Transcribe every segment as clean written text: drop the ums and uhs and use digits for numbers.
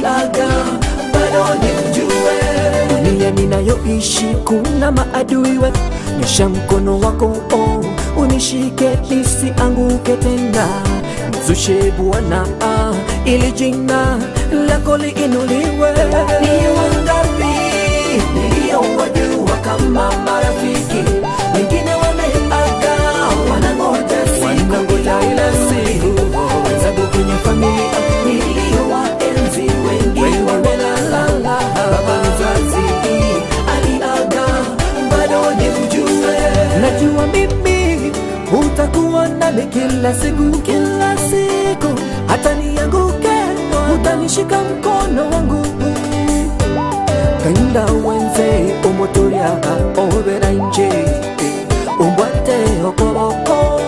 aliaga bado nimjue. Dunia ninayoishi kuna maadui we, nyosha mkono wako oh, unishike nisianguke tena, nizushe Bwana ah, ili jina lako liinuliwe. Ni wangapi niliowajua kama marafiki, wengine wameaga, wanangoja siku ile siku. Wenzangu kwenye familia niliowaenzi, wengi wamelala. Baba mzazi aliaga, bado nimjue. Najua mimi utakuwa nami kila siku, kila siku, hata nianguke, utanishika mkono wangu kanda wenze omotoria obera inche umbwate okoboko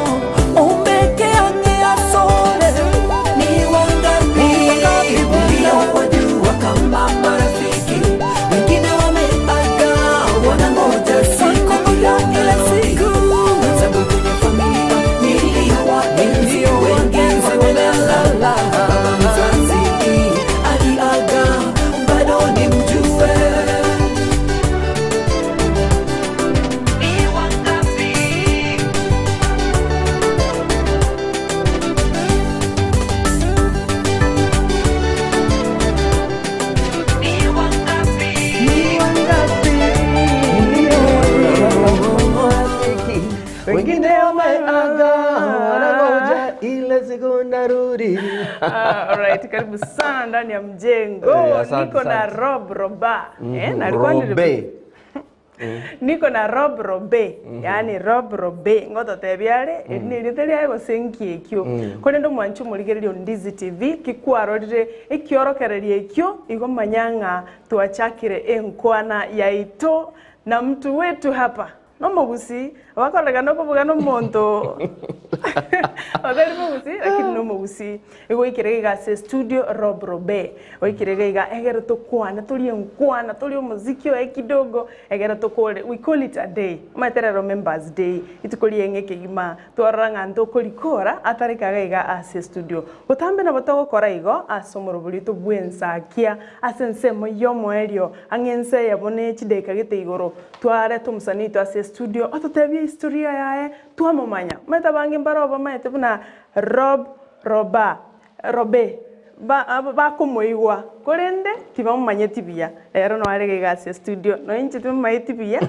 umbeke ange asore ni wangapi niliowajua kama marafiki wengine wameaga wanangoja siku ya kila siku wenzangu kwenye familia niliowaenzi wengi wamelala baba mzazi aliaga bado nimjue Wengine wameaga wanangoja ile siku narudi. Ah, alright, karibu sana ndani ya mjengo. Eh, asante, Niko na asante. Rob Roba. Eh, na alikuwa ni- Robe. niko na Rob Robe, yaani Rob Robe ngototebiare nirite riae gose nkiekio korende omwanchi omorigereria Ndizi TV kikwarorire ekiorokereria ekio igo manya ng'a twachakire enkwana yaito na mtu wetu hapa nomogusi abakorekana okobuga nomonto otari mogusi lakini nomogusi igo oikere iga ase studio Rob Robe oikere iga egere tokwana torie nkwana torie omoziki oye kidogo egere tokore we call it a day amaterero members day ituko rieng'e kegima twarora ng'a ntokorikora atarekaga iga ase studio gotambe nabo togokora igo ase omorobori tobwensakia ase ensemo ya omoerio ang'e ense eyemo ne chidakika gete igoro twareta omosanii oito ase studio ototebie historia yaye twamomanya omanyete abange mbaro bamaete buna Rob Roba Robe ba bakomoigwa korende tibamomanyeti buya ero noyo arenge iga ase studio nonya inche timomanyeti buya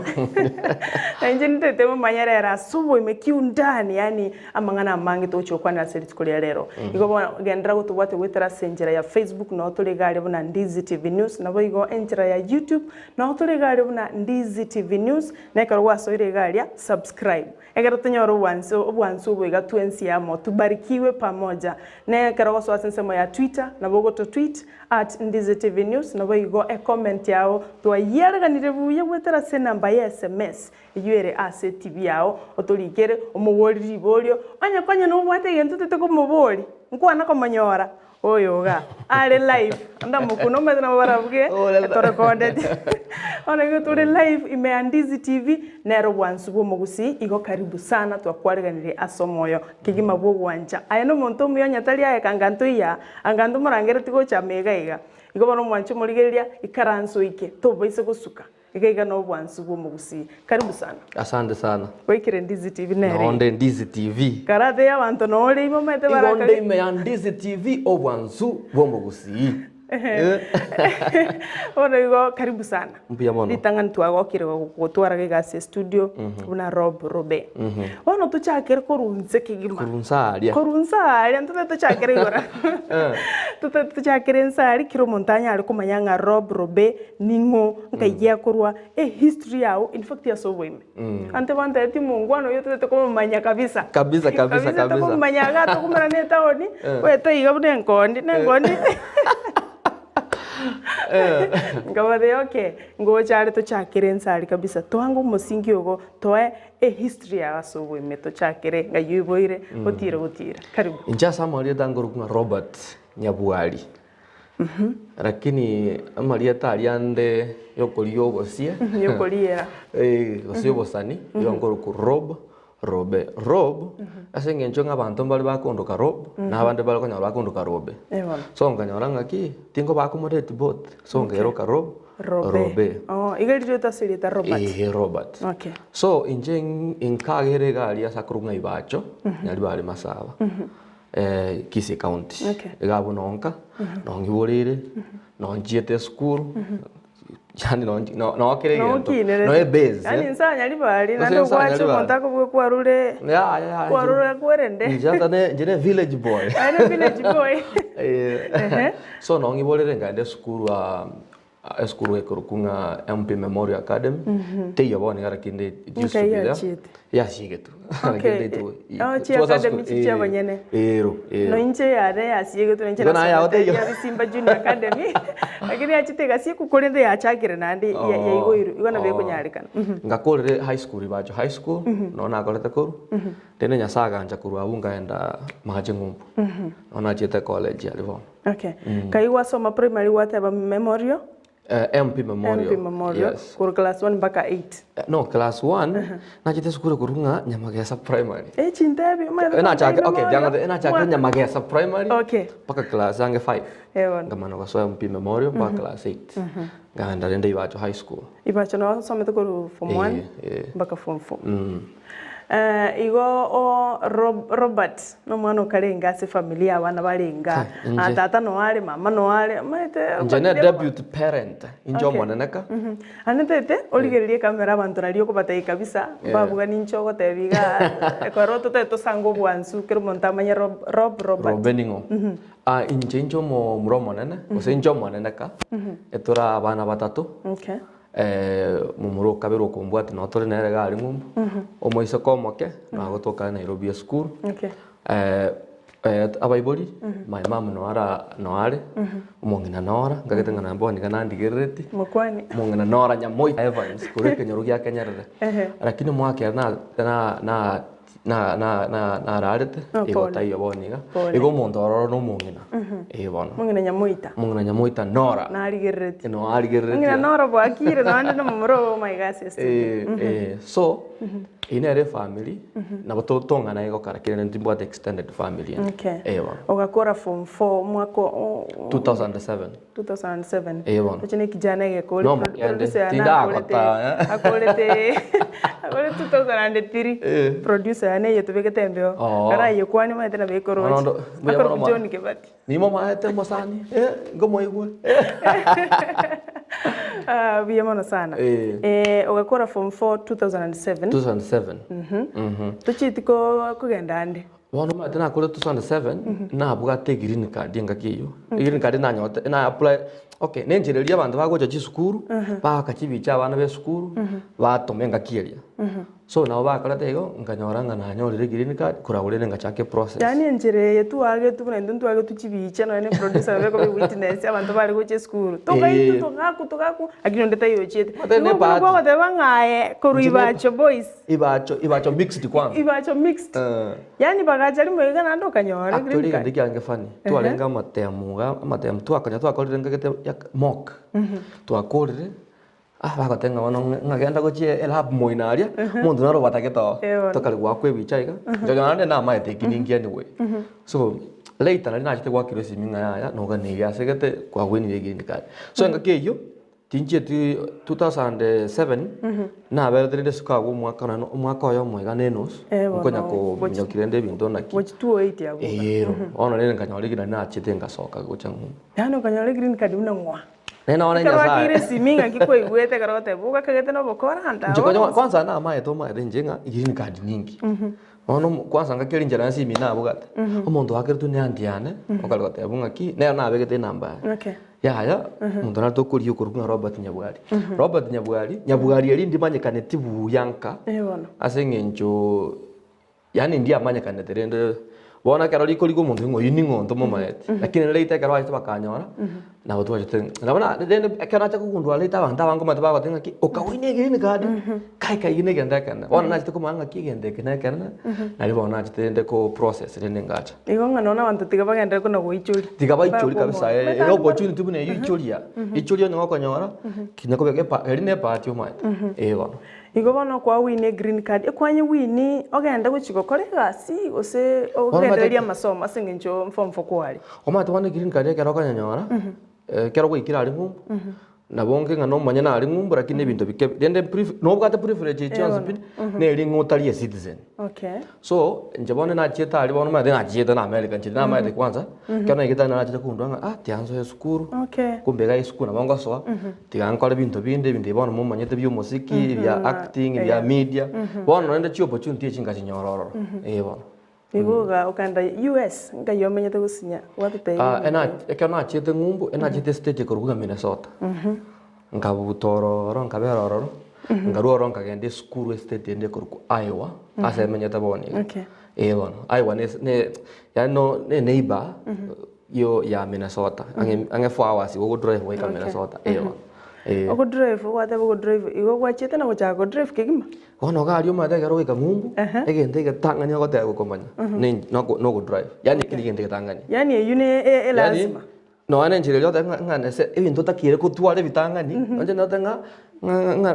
na inche nintete momanye rero ase oboime kiundani yaani amang'ana amange togochia gokwanera ase rituko ria rero. Igo bono genderera gotobwatia goetera ase enchera ya Facebook noo tore iga aria buna Ndizi TV News, nabo igo enchera ya YouTube noo tore iga aria buna Ndizi TV News, na ekero gwasoire iga aria subscribe. Ekero tonyore obwanso obwansu obo iga twensi amo, tubarikiwe pamoja. Na ekero ogosoa ase ensemo ya Twitter, nabo ogoto tweet at Ndizi TV News, nabo igo ecomment yao twayiareganire buya goetera ase enamba ya sms eyio ere ase etibi yao, otorikere, omoborie riborio, onye konya nobwate egento otete komoboria, nkwana komonyora, Oyo iga are live, ndamokuna omanyete nabo barabuge etorekondeti. Bono igo tore live ime ya Ndizi TV, nere obwansu bwa omogusii, igo karibu sana twakwariganirie ase omoyo kegima bwa ogwancha. Aye nomonto omuya onye tari aye kanga ntoiya, anga ntomorangeretie gocha ime iga iga. Igo bono omwanche omorigereria, ikaransa oike, tobaisa gosuka. Iga iga nobwansu bw'omogusii. Karibu sana. Asante sana. Waikire Ndizi TV nere iga. Nonde Ndizi TV. Karate y'abanto nore ime omanyete Igo barakage. nde ime ya Ndizi TV obwansu bw'omogusii. Bono igo karibu sana. Mbuya mono. Ritang'ani twagokire gotwara iga ase estudio buna Rob Robe. Bono tochakere korwa nse kegima. Korwa nse aria. Korwa nse aria ntotebe tochakere igoro. Totebe tochakere nse aria kera omonto anyare komanya ng'a Rob Robe Ning'o nkaigia korwa ehistory yao in fact ase oboime. Abanto bantebetie omongwana oyio totete komomanya kabisa. Kabisa, kabisa, kabisa. Tokomomanya iga tokomenya na etaoni, oete iga buna enkondi, na enkondi nkabatebia okay, ngocha are tochakere inse aria kabisa, toange omosingi ogo, toe ehistory yao ase oboime tochakere ng'ai oiboire, gotira gotira. Karibu. Inche ase amarieta nkorokwa ng'a Robert Nyabwari. Lakini amarieta aria ande yokorigia obosie Yokoriera. eh, gose obosani, igo nkorokwa Rob, Robe. Rob, ase eng'encho ng'a abanto mbare bakondoka Rob, na abande bare konyora bakondoka Robe. Eh bono. So nkanyora ng'aki, tinkoba accommodate both, so nkeroka Rob, Robe. Robe. Oh, iga riretwe ase erieta Robert. Eeh, Robert. Okay. So inche nkagera egari ase akorokwa ng'a Ibacho, Nyaribari Masaba, Kisii County. Okay. Iga abwo nonka, nonyiboreire, nonchiete esukuru, yaani no kera egento, Nokinerete. no ebase. Yaani inse anyaribari, Gose naende inse ogwacha anyaribari. omonto akobua kwarure, Yaya, kwarure kwerende. Inche ata ne inche ne village boy. Aye ne village boy. Eh, Ehe. So nong'iborere nkaenda esukuru ah, esukuru ekorokwa ng'a MP Memorial Academy, teiyo bono iga lakini it used to be Nkai there. yachiete? Yasigetwe. Okay. Lakini it Oh, it chi was a academy school- chi chia abanyene. Ero, ero. No inche yare yasiegetwe ninche Igo naye nasomete yao teiyo. ya Bisimba Junior Academy lakini yachete egasiekwa korende yachakire naende ya- yaigoirwe igo nabo ekonyarekana. Ngakorire high school Ibacho high school, noo nakorete korwa, rende Nyasaye agancha korwa abwo nkaenda Mache Ng'umbu, noo nachiete college aria bono. Okay. Kai gwasoma primary gwateba Memorial? MP Memorial. MP Memorial Yes. korwa class 1 mpaka 8. No, class 1 nachete esukuru korwa ng'a Nyamagesa Primary. Eh chintebi omanyete Enachake, totebe okay, Memorial. tiang'ate enachake Nyamagesa Primary Okay. mpaka class ange 5. Eh bono. Nkamana gosoa MP Memorial mpaka class 8. Nkaenda rende Ibacho High School. Ibacho noo osomete korwa form 1 Eh, eh. mpaka form 4. Eh, igo o Rob, Robert nomwana okarenge ase efamily ya abana barenge aa. Kai, inche. Ah, tata noare mama noare omanyete Inche ne familia deputy parent, inche Okay. omonene ka. Ande ntete origererie ekamera abanto nario okobatebia kabisa mbabuga ninche ogotebia igaa ekero totagete tosange obwansu kera omonto amanye Rob, Rob Robert. Robe ning'o? Ah, inche inche omomura omonene, gose inche omonene ka, etore abana batato. Okay. Momura okabere okombwati noo tore nere iga aria ng'umbu, omoiseke omoke nagotoka Nairobi esukuru, Okay. abaibori, my mum noo ara noo are, omong'ina nora, nkagete ng'a naende bono iga nandigerereti, Mokwani. omong'ina nora Nyamoi Evans korwa ekenyoro gia Kenyerere. Ehe. Lakini omwaka ere na na na na na na nararete, Oh, igo pole. taiyo bono iga, Pole. igo omonto ororo na omong'ina, eh bono. Omong'ina Nyamoita. Omong'ina Nyamoita Nora. Narigereretie. Noo arigereretie. Omong'ina Nora bwakire naende na momura obo omaiga ase estudio. Eh, eh, so, eyio nere efamiri, nabo to tong'ana egokara kere ntimbwate extended family ende. Okay. Eh bono. Ogakora form 4 omwaka o 2007. 2007. Eh bono. Oche ne kijana egekori No pro- mokende, producer yane tindagota, akorete eh. akorete akorete 2003. Eh. Producer yane eye tobegete embeo. Oo. Karayekwani omanyete nabo ekoroche. Bono ndo- mbuya Akoroku mono mwa- John Kibati. Nimomaete omosani, eh, ngomoigwe. Ah, buya mono sana. Eh. Eh, ogakora form 4 2007. 2007. Mhm. Tochieti ko kogenda ande. Bono omanyete nakore 2007, nabwate egreen card engaki eywo. Egreen card nanyorete na apply okay, na enchera eria abanto bagocha chisukuru, baaka chibicha abana ba esukuru, batoma engaki eria. So nabo bakorete igo, nkanyora ng'a nanyorire egreen card, korwa rende ngachaka eprocess. Yaani enchera eye twagetwe buna intwe ntwagetwe chibicha nonya na eproducer nabo ekoba ewitness abanto bare gocha esukuru. Togaitwa Eh. togakwa togakwa, lakini onde taiyo ochiete. Omanyete Igo ne okwo ebahati. kwagoteba ng'a aye korwa Inche ne Ibacho Boys. Ibacho, Ibacho mixed kwanza. Ibacho mixed. Eh. Yaani bagacha rimo iga naende okanyora green Actually card. egento kiange funny, twarenge amatemu iga, amatemu twakonya twakorire nkagete ya mock, twakorire, ah bagoteba ng'a bono ng'a genda gochia elab moino aria, omonto naro obatagete oo, Eh bono. tokare goakwa ebicha iga, inche naende namaete eki ninki anyway. So, later nari nachete goakerwa esimi ng'a yaya noganeirie ase gete kwagwenire egreen card. So engaki eywo, Tinchieti 2007 naberete rende isiko agwo omwaka nonye omwaka oyomo iga na enusu Eh, bono, nkonya kominyokia rende ebinto naki Gochi 2008 abwo iga. ero bono rende nkanyora ekero naria nachete ngasoka gocha ng'umbu. Yaani okanyora egreen card buna ng'wa. Naende nabo Ekero Nyasaye wakeire esimi ng'aki kwaigwete ekero ogoteba ogakagete na obokora Inche ndawa konya gose. kwanza namaete omaete inche ng'a green card ninki. Bono kwanza ngaki rinchera ase esimi nabwate, omonto oakeretwe ne aunty yane, okare goteba ng'aki, nere nabegete enamba yaye. Okay. Yaya, omonto nare tokorigia okorokwa ng'a Robert Nyabwari. Robert Nyabwari, Nyabwari eria ndimanyekaneti buya nka, Eh bono. ase eng'encho yaani ndiamanyekanete rende bono ekero rikorigwa omonto ng'a oyio ning'o ntomomaeti. Lakini rende ekero bachete bakanyora, nabo twachete nabo na rende ekero nacha kogundua rende abanto abange omanyete bagoteba ng'aki okagoina egreen card, kai kai na egento ekenene. Bono nachete komanya ng'aki egento eke na ekenene, nario bono nachete rende ko process rende ngacha. Igo ng'a nonya abanto tiga bagenderere kona goichoria. Tiga baichorie Bakwa kabisa, omoyo. eh, Omanyete ere opportunity buna eyio ichoria, ichoria onye gokonyora, kinya kobeka epa eri ne ebahati omanyete, eh bono. Igo bono kwa win egreen card, ekwanye win ogende gochia gokora egasi gose Bono ogendererie omanyete amasomo ase eng'encho form four kware? Omanyete bono egreen card ekero okonyonyora, ekero gwaikire aria ng'umbu, nabo onge ng'a nomonyene aria ng'umbu lakini ebinto bike rende privi nobwate privilege echi chionsi pi, neri ng'a otari ecitizen. Okay. So, inche bono nachiete aria bono omanyete nachiete na America inche tinamaete kwanza, ekero naigete aria nachete kondua ng'a ah tiga nsoe esukuru, Okay. kumbe iga esukuru nabo ngosoa, tiga nkore ebinto binde, ebinto ebi bono momanyete bia omosiki, bia acting, bia media, bono rende chiopportunity echi nkachinyora ororo, eh bono. Igo oga okaenda US, nkai omenyete gosinya gwatotebia Ah, ebinto ena ebi. ekero nachiete ng'umbu, enachiete estate ekorokwa ng'a Minnesota. Nkabuta ororo, nkabera ororo, nkarua ororo nkagenda esukuru estate ende ekorokwa Iowa, ase emenyete bono iga. Okay. Eh bono, Iowa ne ne yaani no ne eneighbour yo ya Minnesota, ang'e ang'e 4 hours igo ogodrive goika Okay. Minnesota, eh bono, eh. Ogodrive, ogwateba ogodrive, igo gwachiete na gochaka godrive kegima? Bono iga aria omanyete ekero ogoika ng'umbu, egento egetang'ani ogoteba gokomanya, ne noko nogodrive, yaani ekio negento egetang'ani. Yaani eywo ne e- Yaani, elasima. nonya na enchera eria ogoteba ng'a ng'a nese ebinto otakeire kotwara ebitang'ani, inche ndote ng'a ng'a ng'a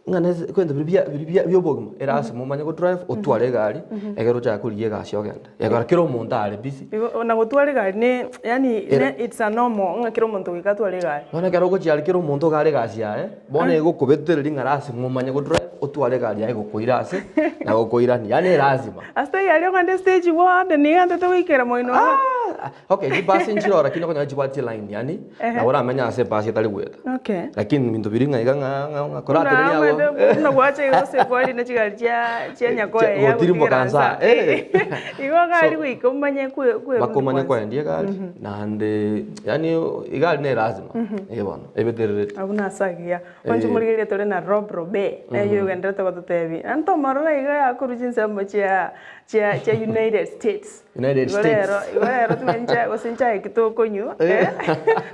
ng'a nese ebinto biria bia biria bia bia obogima, erasima omanye godrive, otware egari, ekero ochake korigia egasi ogende. Ekero kera omonto are busy. Igo na gotwara egari ne yaani Era- ne it's a normal ng'a kera omonto goika atware egari. Bono ekero ogochia aria kera omonto iga are egasi yaye, bono egokobetereria ng'a lasima omanye godrive, otware egari yaye egokoira ase, na gokoirania, yaani elasima. Ase taiyo aria okogenda estage bwonde nigo ntete goikera moino iga. Ah! Okay, chibasi nchire ororo lakini okonyora chibwati line yaani, nabo oramenye ase ebasi etari goeta. Okay. Lakini binto biria ng'a iga ng'a ng'a ng'a Buna koratenenia omanyete abwo. buna gwacha iga gose kwarina chigari chia chia nyakoe Chia- gotirimboka yagotigera nsa, nsa. eh. Igo egari So, goika omanye kwe kwerundia bakomanya kwanza. kwaendia egari, naende yaani egari ne lazima, eh bono, ebeterereti. Abwo nase agiya. Mwanche morigererie tore na Rob Robe, eye ogenderete gototebia. Naende tomorora iga yakorwa chinsemo chia chia chia United States. United Igo States. rero, igo rero timenche gose nchae ki tokonywa, eh,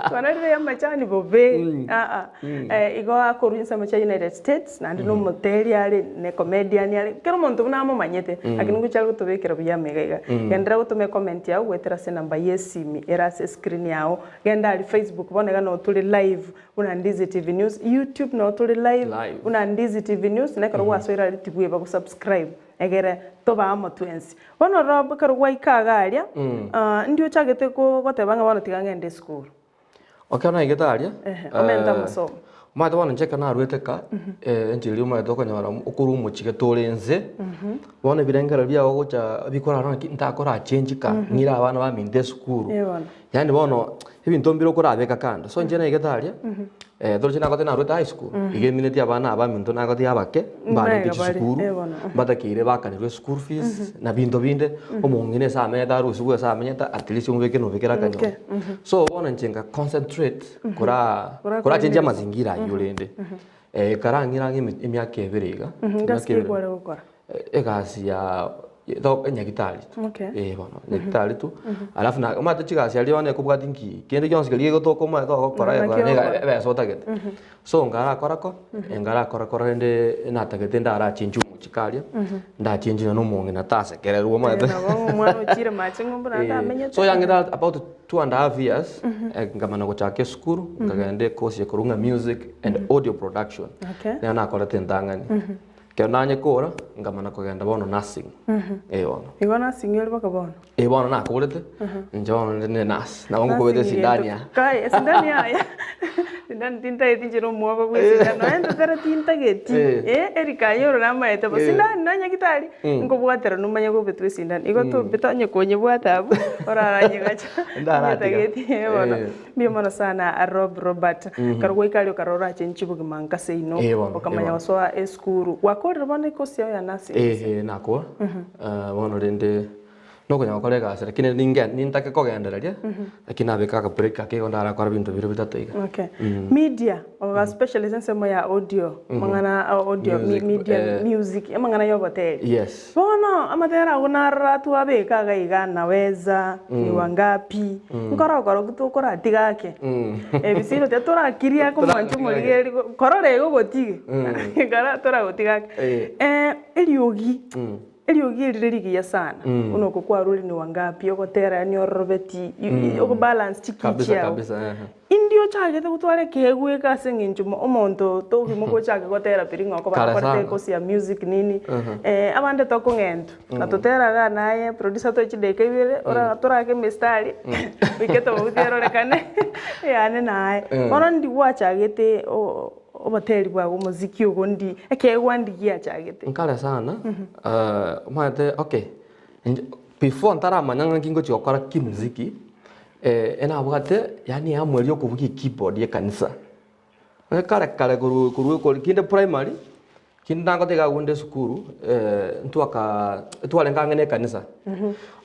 twanarire amachani bobe, aa, eh, igo akorwa chinsemo chia United States, naende na omoteri are, na ecomedian are, kera omonto buna amomanyete, lakini ngochia are gotobekera buya amaiga iga. Genderera gotoma ecomment yago goetera ase enamba ya esimi ere ase escreen yago, genda aria Facebook bono iga noo tore live buna Ndizi TV News, YouTube noo tore live Live. buna Ndizi TV News, na ekero gwasoire aria tibweba gosubscribe. Egere tobe amo twensi. Bono Rob, ekero gwaika iga aria, ndi ochagete goteba ng'a bono tiga ngende esukuru. Ekero naigete aria, Ehe, omente amasomo. omanyete bono inche ekero naruete ka, enchera eria omanyete okonyora okorwa omochie tore inse, bono ebirengerero biago gocha bikorara naki ntakora change ka, ng'ire abana baminto esukuru. Eh bono. Yaani bono, ebinto mbire okorabeka kando. So inche naigete aria, toroche nagote naruete high school, iga emineti abana aba baminto nagote abake, mbarenge Mbega bare, chisukuru, eh bono. mbatakeire bakanerwe school fees, na binto binde, omong'ina ase amenyete arusigwe ase amenyete, at least omobeke nobekere akanyomba. Okay, So bono inche nka concentrate kora Kora korachenjia koendereria. amazingira aywo rende, ekarang'ira ang'e emi- emiaka ebere iga, Ngasi emiaka ki ebere. kware gokora? Egasi ya to enyagitari tu. Okay. Eh bono, nyagitari tu. Alafu na omanyete chigasi aria bono ekobwati nki, kende gionsi keria gegotoka omanyete ogokora Naki ekora ogokora. ebesa otagete. So ngarakora ko, ngarakora kora rende natagete ndarachenjie omochiko aria, ndachenjie nonye na omong'ina tasekererwa omanyete. Nabo omwana ochire mache ng'umbu naende amenyete. So yang'ete about 2.5 years, nkamana gochaka esukuru, nkagenda ecourse ekorwa ng'a music and audio production. Okay. Nero nakorete entang'ani. Ekero nanyekora, nkamana kogenda bono nursing. Eh bono. Igo nursing ore mpaka bono? Eh bono nakorete, inche bono nde ne nurse. Nabo ngokobeta Nursing esindani egento aa. Kai, esindani yaya. Sindani tintageti inche na omwoba bwa esindani. Nonya ntotere tintageti. Eh. Eh, Eric aye oro namaete bo. Eh. Sindani nonya nyagitari, nkobwatera nomanye gobetwa esindani. Igo tobete onye konyebwata abwo, oraranyegacha. Ndaratiga. Ntageti, eh bono. Eh. Mbuya mono sana Rob Robert. Ekero gwaika aria okarora orache nchibogima nkase ino, Eh bono, eh okamanya bono. gosoa esukuru. Gwakorire bono ekosi yao ya nursing gose? Eh, eh, nakora. Bono rende nokonyara gokora egasi lakini ninge nintake kogendereria, lakini nabeka aka break ake igo ndarakora binto biria bitato iga. Okay. Media, oga specialist ensemo ya audio, amang'ana a audio, Music, media, eh. music, amang'ana ya oboteri. Yes. Bono amatera agwo narora twabeka iga iga naweza, ni wangapi, nkoro okoro ki tokoratiga ake, ebisiro tiga torakirie ake omwancho omorigereria korora iga ogotige, kora toragotiga ake. Eh. Eriogi. Eriogi eri rire rigiya sana, buna oko kwarure ni wangapi, ogotera yaani ororobeti, ogobalance chikey Kabisa, chiao. kabisa, ehe. Indi ochagete gotwara ekeegwa eke ase eng'encho omonto togima gochaka gotera piri ng'a okoba Kare nakorete sana. ekosi ya music nini, abande tokong'entwa, na totera igaa naye producer toe chidakika ibere, ora torake emistari, goika etobauti erorekane, yane naye. Bono ndi gwachagete oboteri bwago omoziki ogo ndi ekeegwa ndi giachagete? Nkare sana, omanyete okay, inche before ntaramanya ng'a nki ngochia gokora kimuziki, enabwate yaani eamu eria okobugia ekeyboard ya ekanisa. Onye kare kare korwa korwa korwa kinde primary, kinde nagote iga agwo inde esukuru, ntwaka twarenge ang'e na ekanisa.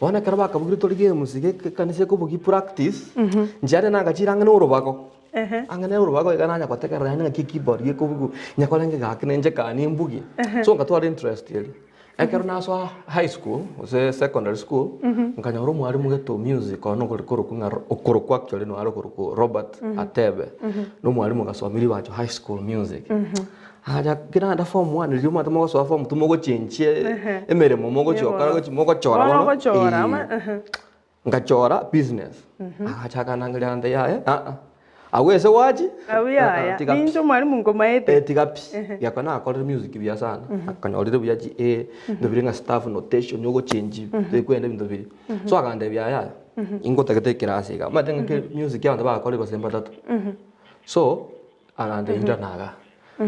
Bono ekero bakabugire torigie emusiki ekanisa ekobugia practice, inche yaani nagachire ang'e na orobago. Ang'e nere orobago iga nanya gotegerera naende ng'aki ekeyboard gekobugigwa, nyakore ng'e gaki ninche kani mbugie. So ngatwara interest eria. Ekero nasoa high school gose secondary school, nkanyora omwalimu gete o music one okore korokwa ng'a okorokwa actually naro okorokwa Robert Atebe, na omwalimu ogasomia ribacho high school music. Agacha kera naende form one riria omanyete mogosoa form two mogochenchia emeremo mogochi gokora gochi mogochora Bono bono, ogochora eh. ama ehe. Ngachora business. Agachaka anangeria ante yaya aa agwo ase gwachi Abwo yaya, tiga pi. ninche omwalimu nkomaete. Eh, tiga pi. Giakwa nakorire music buya sana. Akanyorire buya chi eh, ebinto biria ng'a staff notation ogochengi ekwenda ebinto biria. So akantebia yaya, ingotagete ekerasi iga. Omanyete ng'a music abanto bagakorire gose mbatato. So, Agantebia inche naga.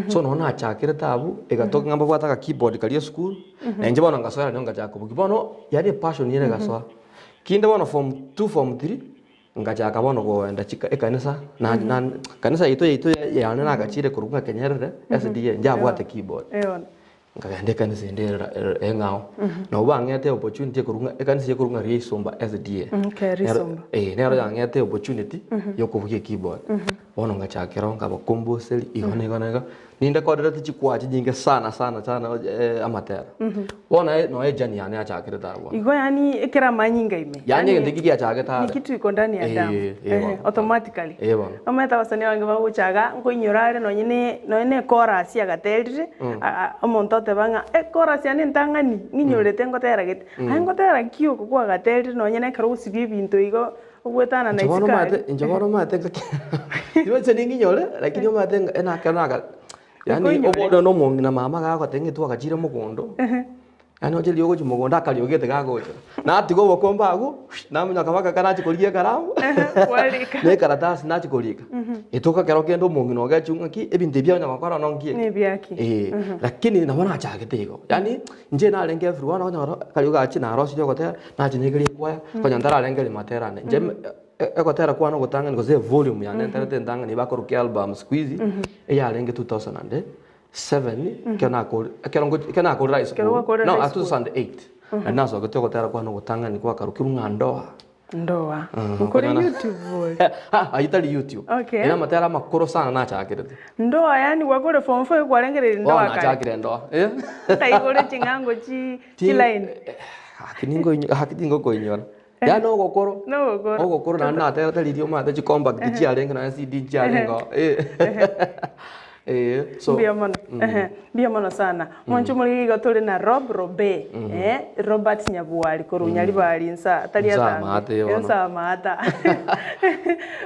So nonya nachakerete abwo, egatoka ng'a mbabwate aka keyboard karia esukuru, na inche bono ngasoera nigo ngachaka kobugia. Bono yaani epassion ere egasoa. Kinde bono form two, form three, ngachaka bono koenda chika ekanisa, na na kanisa yaito yaito yane nagachire korwa ng'a Kenyerere, SDA, njabwate keyboard. Nkagenda ekanisa ende ere eng'ao, nabo bang'ete opportunity ekorwa ng'a ekanisa ekorwa ng'a Riaisomba SDA. Okay, Riaisomba. Nero eh, nero yang'ete opportunity ya okobugia ekeyboard. Bono ngachakera oo nkabakomboseri igo na igo na igo, nindekoderete chikwaya chinyinge sana sana sana amatera. Bono aye noe ejourney yane yachakerete abwo. Igo yaani ekero amanyinga ime. Yaani egento ekio giachagete Ni are. kitu iko ndani ya damu. Eh, eh, Ehe, bono. automatically. Eh, bono. Omanyete abasani abange bagocha iga, nkoinyora are nonye ne nonye ne echorus agaterire, omonto oteba ng'a echorus yane entang'ani, ng'inyorete ngotera gete. Aye ngotera ki oko kwagaterire nonye na ekero ogosibia ebinto igo, ogwetana na Inche bono isiko omanyete, aria. inche bono omanyete ngaki inche ning'inyore, lakini omanyete ng'a enakero naga yaani Nkoinyore. obore na omong'ina mama gagoteba ng'a twagachire mogondo. Yaani oche riria ogochia mogondo akariogete gagocha, natiga obokombe agwo, naminyoka mpaka ekero nachia korigia ekaramu, Kwarika. na ekaratasi nachia korika. Etoka ekero kende omong'ina ogechwa ng'aki, ebinto ebi onya gokora no nki eke. Nebiaki. Eh, lakini nabo nachagete igo, yaani inche narenge every bono okonyora akariogo gachia narosirie ogotera, nachia nyegeria ekwaya, konya ntararengereria matera ane. Inche egotera kwane ogotang'ani gose evolume yane nterete entang'ani bakorokia album siku hizi, eyarenge 2007 ekero nakore ekero ngochi ekero nakorire high Ekero school gwakorire no high school. 2008 nari nasogete ogotera kwane ogotang'ani kwakarokirwe ng'a ndoa. Ndoa. Ah, Nkore okonyora- YouTube bori. Ah, ayio tari YouTube. Okay. Ere amatera amakoro sana nachakerete. Ndoa yaani gwakore form four kwarengereria Bono ndoa kare. nachakire ndoa. Eh. Taigore ching'ango chi Ti- chiline. eh, haki ningoinyo haki tingokoinyora. Yaani ogokoro. Nogokoro. Ogokoro naende naterete riria omanyete chicompact chiarenge naende CD nchiarenge oo. Eh, so Mbuya mono. Ehe, mbuya mono sana. Mwanche omoriri igo tore na Rob Robe, eh, Robert Nyabwari korwa Nyaribari insa tari Insa atambe. amaate bono. Insa amaata.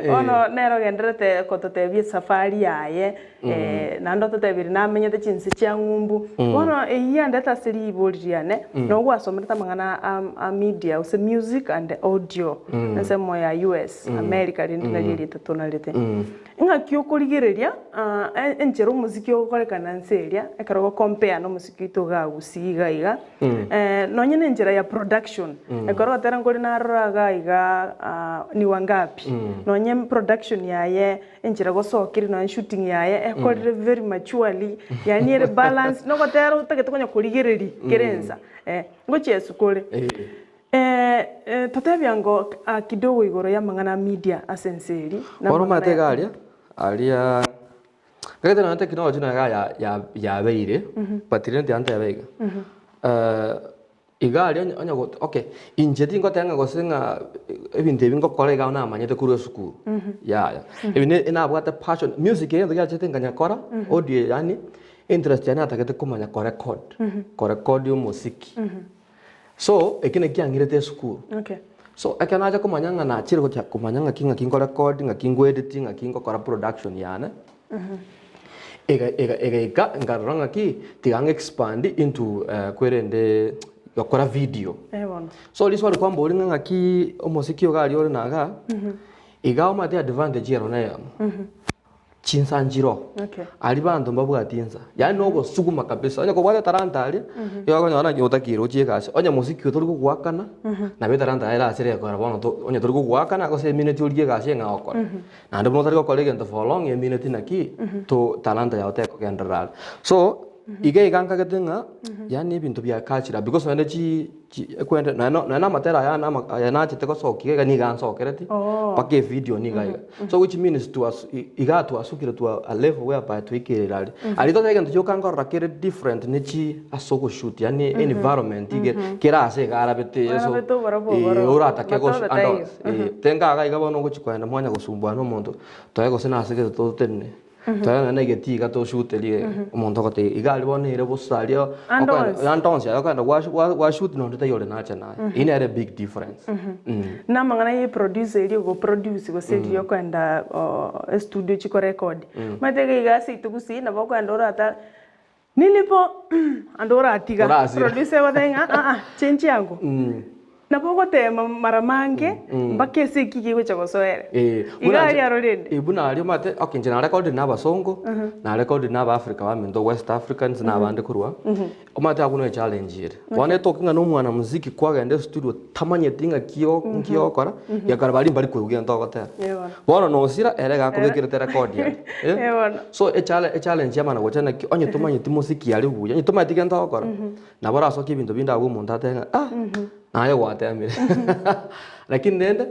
Bono nere ogendererete kototebia esafari yaye, Naende ototebirie namenyete chinse chia ng'umbu. Bono eyio yandete ase ribori riane, nabo gwasomerete amang'ana a media gose music and audio ensemo ya US, America rende nario erieta tonarete. Ng'aki okorigereria enchera omosiki ogokorekana nse eria ekero ogo compare na omosiki oito igaa Gusii iga iga, nonye na enchera ya production, ekero ogotera nkore narora iga iga ni wangapi, nonye production yaye Enchera gosokire nonya shooting yaye ekorire very maturely yaani ere balanced nogotera otagete konya korigereria kera ensa eh, ngochia esukure. Totebia ngo kidogo igoro y'amang'ana a media ase ense eria na Bono amang'ana omanyete iga ya aria, aria gete nonya technology nonya iga ya- ya- yabeire, but rende tiga ntebe iga, Iga aria onye onye got okay, inche tingoteba ng'a gose ng'a ebinto ebi ngokora iga namanyete korwa esukuru, yaya. Ebi ne nabwate passion, music egento giachete nkanyakora, audio yaani, interest yane natagete komanya korecord, korecord omosiki. So, eki naki kiang'irete esukuru. Okay. So, ekero nacha komanya ng'a nachire gocha komanya ng'aki ng'aki nkorekodi, ng'aki nkoedit, ng'aki ngokora production yane, ega ega egaika nkarora ng'aki, tiga ng'a expand into kwerende gokora video. Eh bono. So riswali kwamboria ng'a ng'aki omosiki iga aria ore na igaa, iga omanyete advantage ero neyemo. Chinsa nchiroo, Okay. aria banto mbabwati insa, yaani nogosuguma kabisa, onye kobwate etalanta aria, igo okonyora naki otakeire ochie egasi, onye mosiki oyo tori gogoakana, nabo etalanta yaye erase rekora bono to onye tori gogoakana gose emineti origie egasi eng'ao okore. Naende buna otari gokora egento for long emineti naki, to talanta yago tekogenderera are. So, iga iga nkagete ng'a, yaani ebinto bia culture because naende chi. Ekwende nonya no- nonya na amatera aya ane ama- aya nachete gosokia iga nigo ansokereti, Oo. mpaka evideo niga iga. So which means twas i- iga twasukire to a level whereby twaikerire aria. Aria totebe egento gioka nkorora kere different ne chi ase ogoshoot yaani environment iga kera ase iga arabete so Arabete oborabu eh, oboro, oratake gosh matobe ande taiyo. onsi. Eh, tenga iga iga bono ogochi kogenda mwanya gosumbuana na omonto, toe gose nase gete totenene. Toegane na egetii iga toshuterie omonto ogotebia iga aria bono ere bosa aria Ande okoenda onsi. ande onsi aye okogenda gwa gwa gwashoot na onde taiyo ore nache naye. Eyio nere ebig difference. Na amang'ana ya eproducer eria ogoproduce gose riria okoenda estudio chikorekodi. Omanyete iga iga ase intwe gusii nabo okoenda orata nilipo ande oratiga. Orasira. Producer egotebia ng'a aa change yango. Nabo ogotema mara mange mpaka ase eki kegocha gosoera. Eh, Iga buna aria inche- aro rende. eh, buna aria omanyete, okay inche narecordire na abasongo, narecordire na abaafrica baminto west africans na abande korwa, omanyete abwo ne echallenge ere. Bono etoke ng'a na omwanamuziki kwagenda estudio otamanyeti ng'aki o nki ogokora, gekogera baria mbari koigwa gento ogotera. Eh bono. Bono nosira ere iga akobekerete erecord aria, eh. Eh bono. So echale echallenge yamana gocha naki onye tomanyeti mosiki aria buya, onye tomanyeti gento ogokora, Nabo orasokie ebinto binde abwo omonto atebe ng'a ah, naye gwatemire. Lakini rende,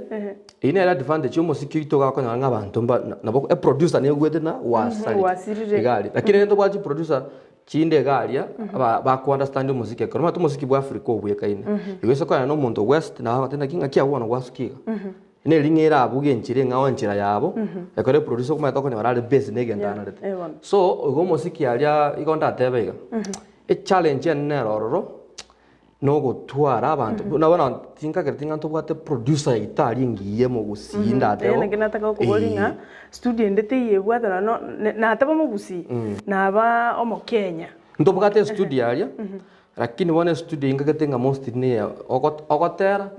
eyio nere advantage ya omosiki oito iga okonyora ng'a abanto mba nabo eproducer negwete na gwasarire. Gwasirire. Iga aria. Lakini rende tobwate chiproducer chinde iga aria, aba bako understand omosiki ekero. Omanyete omosiki bwa Africa obwekaine. Igo ase okonyora na omonto west nabo agoteba naki ng'aki abwo bono gwasukia iga. Neri ng'a erabuge enchera eng'ao enchera yabo, ekero eproducer okomanyete okonyora are busy na egento Yeah, anarete. eh bono. So, igo omosiki aria igo ndatebe iga, echallenge enene ere ororo, na ogotwara abanto, buna bono tinkagereti ng'a ntobwate producer yaito aria engiya omogusii ndatebe Eeh naki nataka gokoboria ng'a eh. studio ende teiyo ebwate nonya no nataba omogusii, naba omokenya. Ntobwate estudio aria, Lakini bono estudio eyio nkagete ng'a mostly niye ogo- ogotera,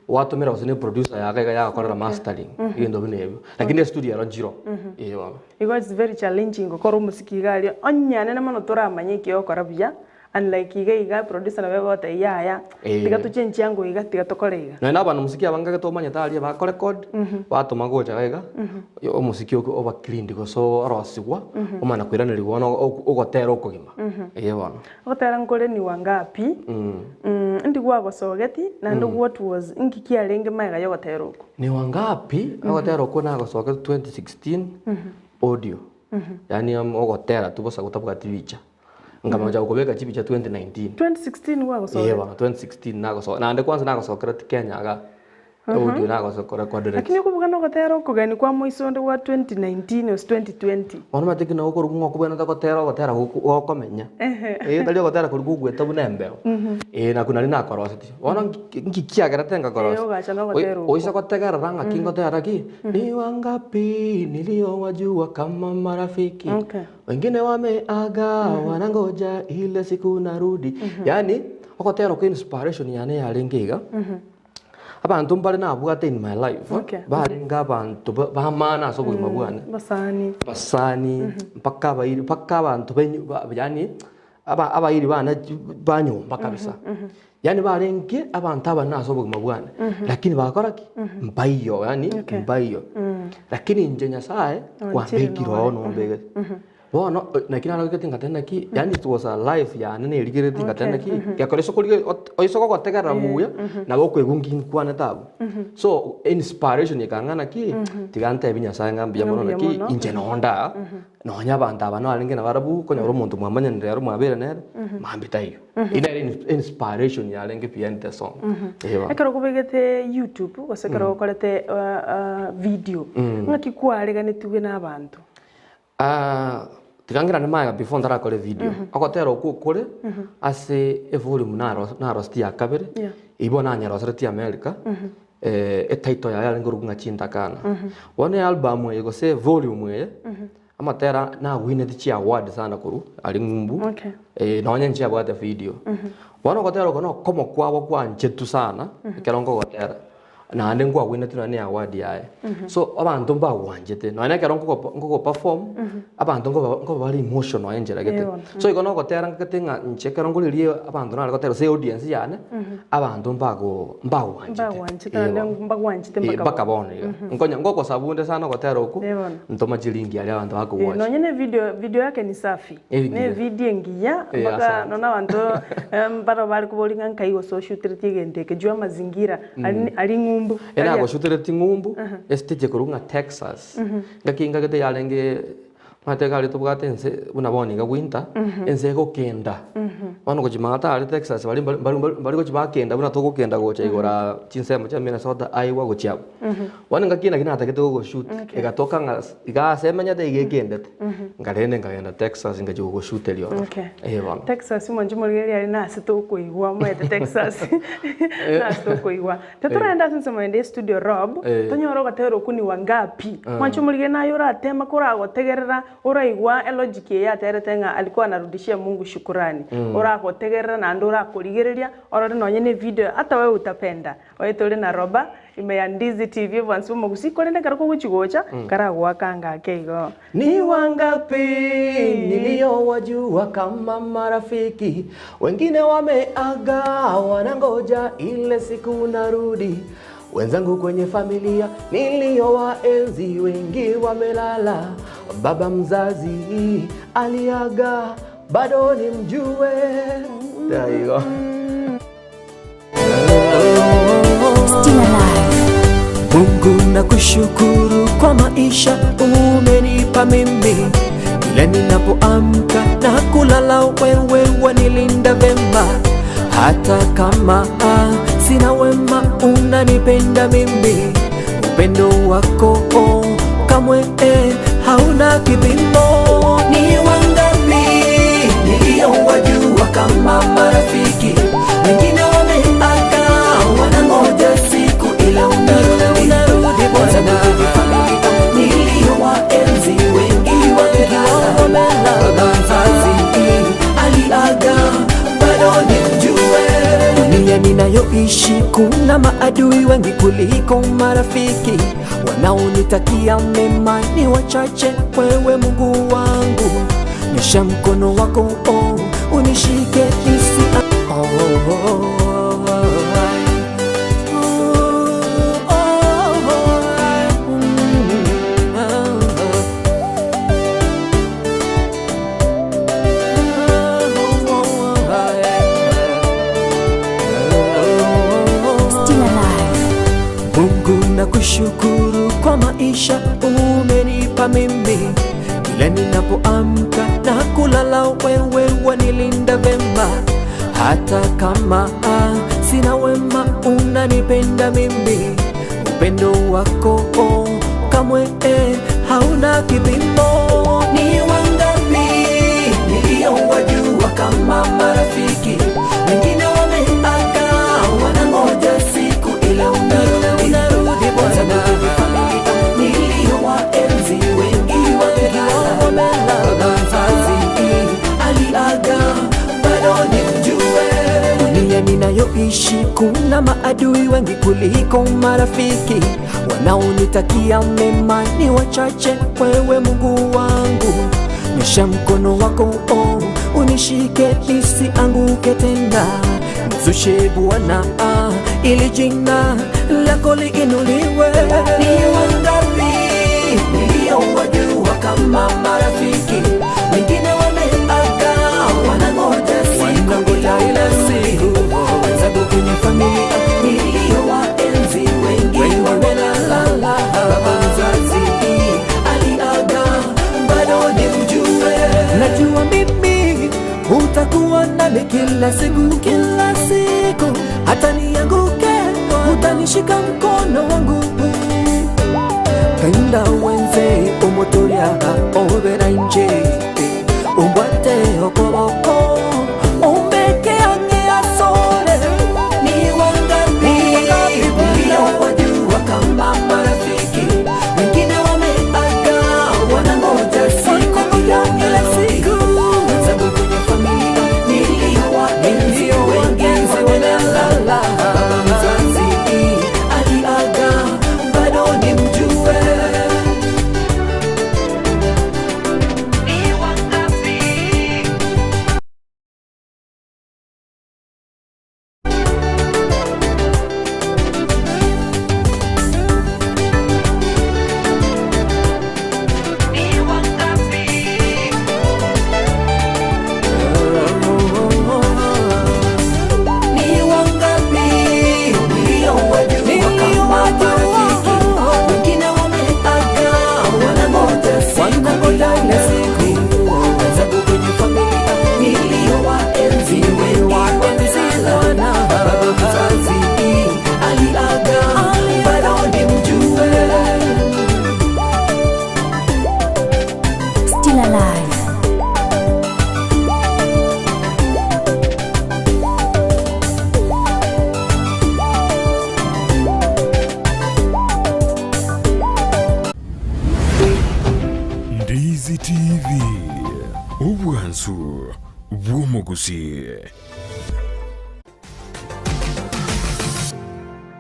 gwatomera gose na eproducer yago iga yagokorera mastering, ebinto buna ebio. Lakini estudio ero nchiro, eh bono. Igo it's very challenging gokora omosiki iga aria, onye nene mono toramanye eki ogokora buya, unlike iga iga eproducer nabo egotebia yaya, Eh. tiga tochenchie ango iga, tiga tokore iga. Nonya na abanamosiki aba nkagete omanyete aria bakorecord, batoma gocha iga iga, omosiki okwo oba cleaned gose orosigwa, omana koiranerigwa bono ogotera okogima, eh bono. Ogotera nkore ni wangapi, ndi gwagosogeti, naende what was inki kiarenge magega y'ogotera oko? Ni wangapi, ogotera okwo nagosogete 2016 audio, yaani ogotera tu bosa gotabwati bicha, nkamanya gochaka kobeka chibicha 2019. 2016 gwagosogete? Ee bono 2016 nagosoka, naende kwanza nagosokereti Kenya igaa. Audio nagosokorekodereti. Lakini okobuga nogotera okogeni kwa moiso onde gwa 2019 gose 2020. Bono omanyete ki nabo okorokwa ng'a okobwenerete gotera ogotera gokomenya. Eeh tari ogotera koria gogweta buna embeo. Eeh nakwo naria nakoroseti. Bono nki kiagerete Eeh ngakorosia? ogacha nogotera okwo. Oise gotegerera ng'aki ngotera ki, ni wangapi niliowajua kama marafiki, Okay. wengine wameaga wanangoja ile siku narudi. Yaani ogotera okwo inspiration yane yarenge iga. Abanto mbare nabwate in my life, Okay. barenge abanto ba- b'amaana ase obogima bwane. Basani. Basani, mpaka abairi, mpaka abanto benyu ba yaani aba abairi bane chi ba nyomba kabisa. Yaani barenge abanto abanene ase obogima bwane, lakini bagakora ki? Mbaiyo yaani Okay. mbaiyo. Lakini inche Nyasaye, Onchire kwambekire nore. oo nombegete. Bono naki narogete ngateba naki, yaani it was a life yane nerigeretie ngateba naki, gekora ase okorigereria ot oise gogotegerera buya, nabo okoigwa nki nkwanete abwo. So inspiration ekang'a naki, tiga ntebie Nyasaye ng'a mbuya mono Mbuya naki, mono. inche nonde aa, nonya abanto aba narenge nabarabwo, okonyora omonto mwamanyanire ero mwabeire nere, mambia taiyo. Eyio nere inspiration yarenge behind the song. Eeh bono. Ekero okobegete YouTube gose ekero okorete video, ng'aki kwareganetigwe na abanto? Tiga ngerane magega before ntarakora evideo. Ogotera okwo okore ase evolume naro narosetie ya kabere, Yeah. eywo bono nanyeroseretie America, etitle yaye yarenge korokwa ng'a Chintakana. Bono ealbum eye gose evolume eye, amatera nagwineti chiaward sana korwa aria ng'umbu, Okay. nonye nchiabwate video. Bono ogotera oko nokomo kwabo kwanchetwe sana, ekero nkogotera. Naende nkwagwenerete nonya ne award yaye. So abanto mbagwanchete, nonya ekero nkogo nkogo perform, abanto nkoba nkoba bare emotional enchera gete. Eeh. So igo nogotera ngagete ng'a inche ekero nkoriria abanto nare gotera gose audience yane, abanto mbago mbagwanchete. Mbagwanchete Eeh naende bono. mbagwanchete Eeh mpaka mpaka bono. bono iga. Nkonya ngokosabunde sana ogotera okwo, Eeh bono. ntoma chiringi aria abanto Eh, bakogwacha. nonye ne video video yake ni safi. Engire. Ne video engiya Eh, mpaka asante. nonya abanto mbaro bare koboria ng'a nkai gose oshutereti egento eke juu amazingira ari ari ng'umbu. Ere agoshutereti ng'umbu, estage ekorokwa ng'a Texas. Ngaki ngagete yarenge omanyete iga aria tobwate ense buna bono iga winter, ense egokenda. Bono gochia maate aria Texas baria mbari mbari mbari gochia bakenda buna togokenda gocha igoro aa chinsemo chia Minnesota, Iowa gochia abwo. Bono engaki naki natagete gogoshoot, egatoka ng'a iga ase emenyete iga ekendete, nkarende nkagenda Texas ngachia gogoshuteria ororo. Okay. Eh bono. Texas mwanche morigereria aria nase tokoigwa omanyete Texas nase tokoigwa. Totoragenda ase ensemo ende ya studio Rob, tonyore ogotera okwo ni wangapi. Mwanche morigereria naye oratema koragotegerera oraigwa elogic eye aterete ng'a alikuwa anarudishia Mungu shukurani. Oragotegerera naende orakorigereria orore nonye ne video hata wewe utapenda. Oye tore na Roba ime ya Ndizi TV obwansi bw'omogusii korende ekero kogochi gocha karagoaka anga ake igo. Ni wangapi niliowajua kama marafiki, wengine wameaga wanangoja ile siku narudi. Wenzangu kwenye familia niliowaenzi, wengi wamelala. Baba mzazi aliaga, bado nimjue. There you go. Still alive. Mungu nakushukuru kwa maisha umenipa mimi, kila ninapoamka na kulala, wewe wanilinda vema, hata kama sina wema, unanipenda mimi, upendo wako oh, kamwe eh, hauna kipimo. Ni wangapi niliowajua kama marafiki, wengine wameaga, wanangoja siku ile unarudi, unarudi Bwana. Niliowaenzi wengi wamelala, baba mzazi aliaga, bado nimjue. Dunia ninayoishi kuna maadui wengi kuliko marafiki, wanaonitakia mema ni wachache. Wewe Mungu wangu, nyosha mkono wako oh, unishike nisi oh, oh, oh, oh, oh, Still alive. Mungu nakushukuru kwa maisha umenipa mimi, kila ninapoamka na kulala, wewe wanilinda vema, hata kama sina wema, unanipenda mimi, upendo wako oh, kamwe eh, hauna kipimo. Ni wangapi niliowajua kama marafiki, wengine wameaga, wanangoja siku ile unarudi, unarudi Bwana. Niliowaenzi wengi wamelala, baba mzazi aliaga, bado nimjue. Dunia ninayoishi kuna maadui wengi kuliko marafiki, wanaonitakia mema ni wachache. Wewe Mungu wangu, nyosha mkono wako oh, unishike nisianguke tena, nizushe Bwana ah, ili jina lako liinuliwe. Ni wangapi niliowajua kama marafiki, wengine wameaga, wanangoja siku ile siku, wenzangu kwenye familia niliowaenzi wengi wamelala, baba mzazi aliaga, bado nimjue. Najua mimi utakuwa nami kila siku, kila siku, hata nianguke, utanishika mkono wangu penda wenze omotoria obera nje. Still alive. Ndizi TV, obwansu bw'omogusii.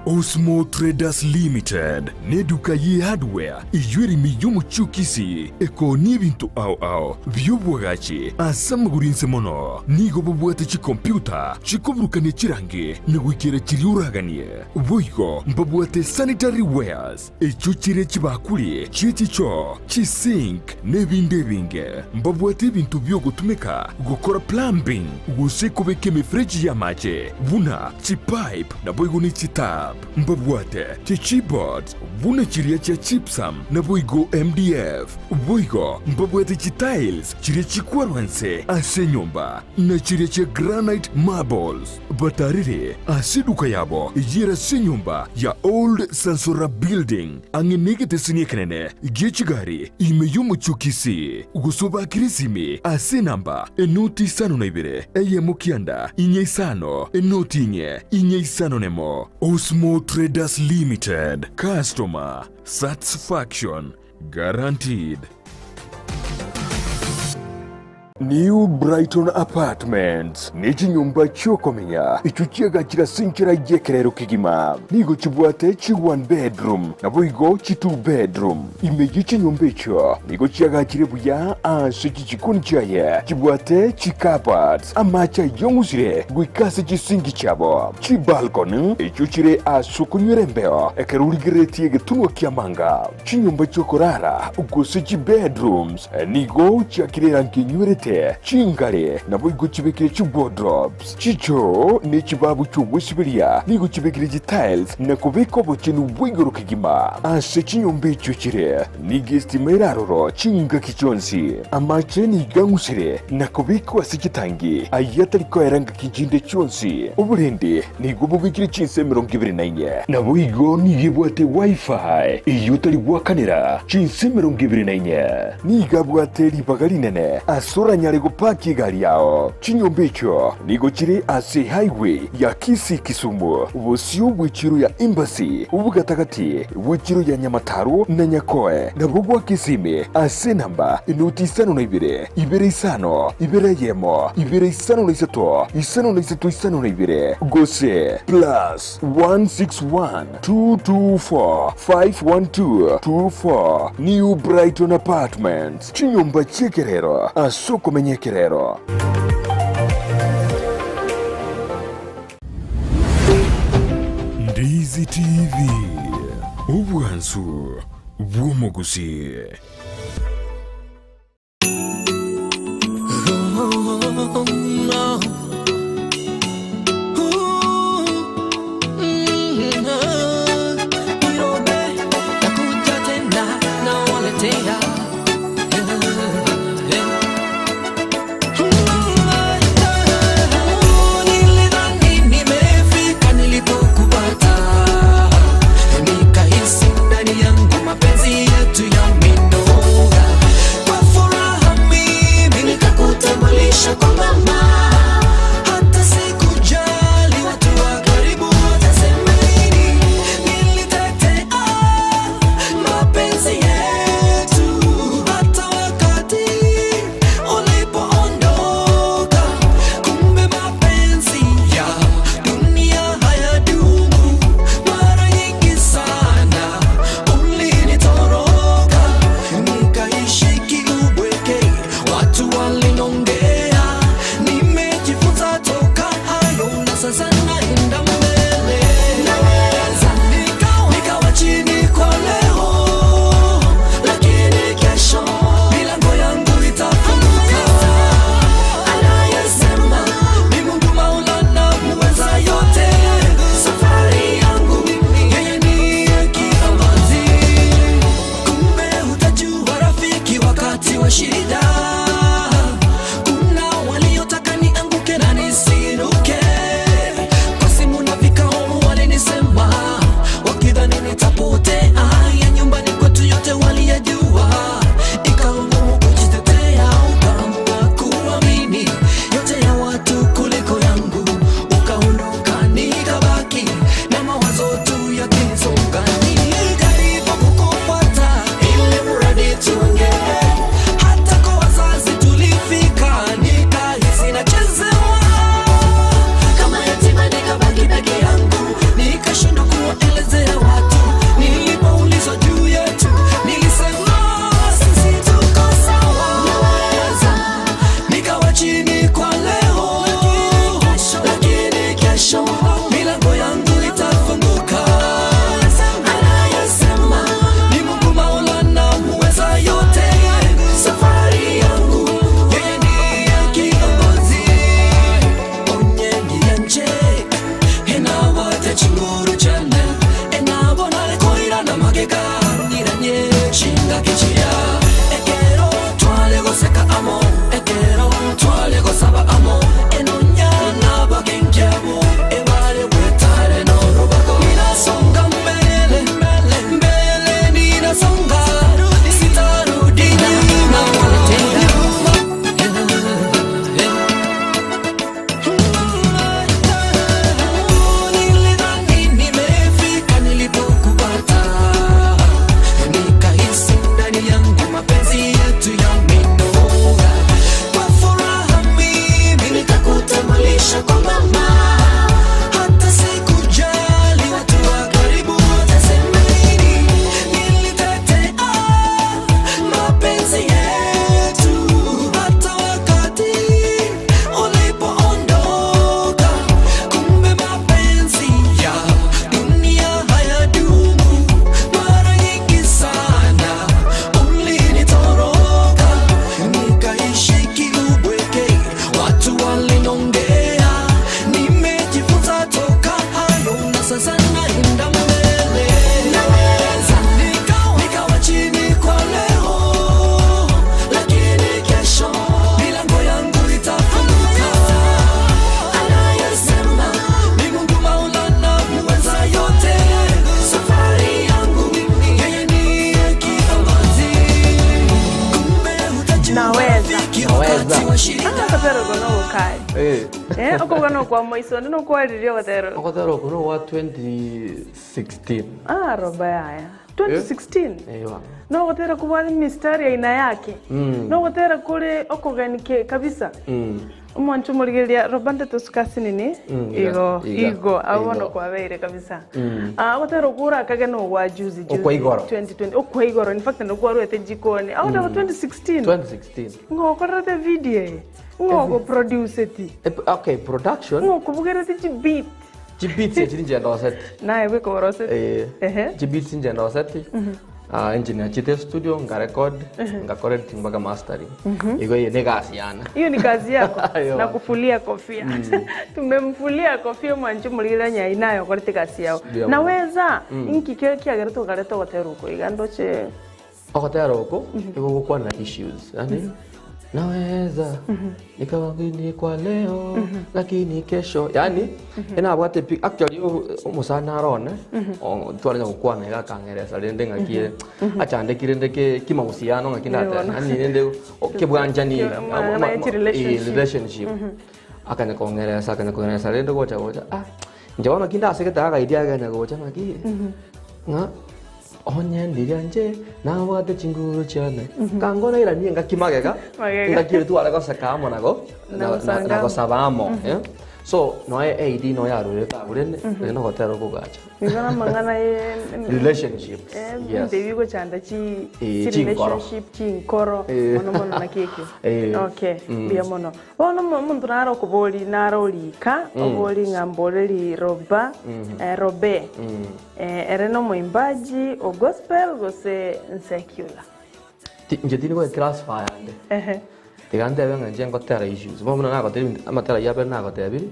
Osmo Traders Limited neduka ye hardware eyio ere ime y'omochie o Kisii ekoonia ebinto ao ao bi'oboagachi ase amagoro inse mono. Nigo babwate chikompiuta chikoburukania chirangi na goikera chiria oraganie. Boigo mbabwate sanitary wares echio chire chibakuri chie chichoo, chisink na ebinde ebinge. Mbabwate ebinto bi'ogotumeka gokora plumbing gose kobeka emefereji y'amache buna chipipe naboigo ne chitap. Mbabwate chichipboards buna chiria chia gypsum naboigo MDF. Boigo mbabwate chitiles chiria chikwarwa nse ase enyomba na chiria chia granite marbles. Batarire ase eduka yabo eyere ase enyomba ya Old Sansora Building ang'e negeteseni ekenene gie chigari ime y'omochie o Kisii, gose obakere esimi ase enamba enoti isano na ibere eyemo kianda inye isano enoti inye inye isano nemo. Osmo Traders Limited, Customer Satisfaction Guaranteed. New Brighton Apartments nechinyomba chi'okomenya echio chiagachire ase enchera y'ekerero kegima. Nigo chibwate chi one bedroom naboigo chi two bedroom. Ime ye chinyomba echio nigo chiagachire buya ase chichikoni chiaye chibwate chi cupboards, amache ayong'usire goika ase chisinki chiabo, chibalcony echio chire ase okonywera embeo ekero origereretie egetunwa ki'amanga. Chinyomba chi'okorara, gose chibedrooms, nigo chiakire erangi enywerete, chingare naboigo chibekire chiwardrobes, chichoo ne chibabu chi'ogwesiberia nigo chibekire chitiles na kobeka obochenu bwa igoro kegima. Ase chinyomba echio chire nigo estima ere aroro chingaki chionsi. Amache nigo ang'usire na kobekwa ase chitangi ayio atari koera ngaki chinde chionsi. Oborendi Nigo bobekire chinsa 24. Naboigo nigo ebwate Wi-Fi eyio otari goakanera chinsa 24. Nigo abwate ribaga rinene ase oranyare gopaki egari yao. Chinyomba echio nigo chire ase highway ya Kisii-Kisumu, bosio bw'echiro ya Embassy, obogatagati bw'echiro ya Nyamataro na Nyakoe, nabo gwa Kisimi ase enamba enoti isano na ibere. Ibere isano, ibere eyemo, ibere isano na isato, isano na isato isano na ibere, gose plus 161 224 512 24 New Brighton Apartments, chinyomba chi'ekerero ase okomenya ekerero. Ndizi TV, obwansu bw'omogusii. Naweza. Ogotera oko nogokari. Eh. Eh, okobuga nokwa moiso onde nokwaririe ogotera oko. Ogotera oko nogwa 2016. Ah, roba yaya. 2016. Eh, bana. Nogotera kobwate mistari aina yake. Nogotera kore okogeni ke kabisa. Omwancho omorigereria roba nde tosuka asinini Iga, igo iga, igo abwo bono igo. kwabeire kabisa. Ah, ogotera okwo orakage nogwa juzi juzi. Okwa igoro. 2020 okwa igoro in fact nokwarwete jikoni. Agoteba 2016. 2016. Ng'okorerete video eye, ng'o ogoproduceti, Okay, production. ng'o okobugereti chibeat. Chibeats echi ninche ndoseti. Naye bweka oroseti. Eh, Ehe. chibeats ninche ndoseti. Ah, engineer achete studio ngarecord, ngakora editing mpaka mastering. Igo eye ne gasi yane. Hiyo ni kazi yako Ayo. na kufulia kofia. Tumemfulia kofia mwanchi murira nyai nayo korete gasi yao. Ndio. Naweza inki kio kiagerete okareta ogotera oko iga ndoche Ogotera oko igo gokwana issues yani naweza nikawagini kwa leo lakini kesho yani enabwate pi actually omosani arone twarenya gokwana iga akangeresa rende ng'aki achandekire rende ke kimahusiano ng'aki ndate yani rende kebwanchani Ki- ma- ma- relationship. relationship akanya kong'eresa akanya kong'eresa rende gocha gocha ah inche bono ki ndasegete agaidea akanya gocha ng'aki ng'a onye ndiria nche nabwate chinguru chiane kango nairanie engaki magega Magega. engaki eri tware goseka amo nago Na na- na- gosanga na amo. gosaba amo eh. so noe AD noe yarurete abwo rende rende ogotera okogacha igo na amang'ana ye relationships Eh, yes ebinto ebigochanda chi Eh, chi chinkoro. relationship chinkoro Eh. mono mono naki ekio Eh. okay mbuya mono bono omonto nare okobori nare orika obori ng'a mboreri roba eh, robe Eh, ere na omoimbaji o gospel gose nsecular Inche tindi goeclassify ande Ehe. Tiga ntebe ng'a inche ngotera issues. Bono buna nagotebia ebinto amatera ayio abere nagotebirie,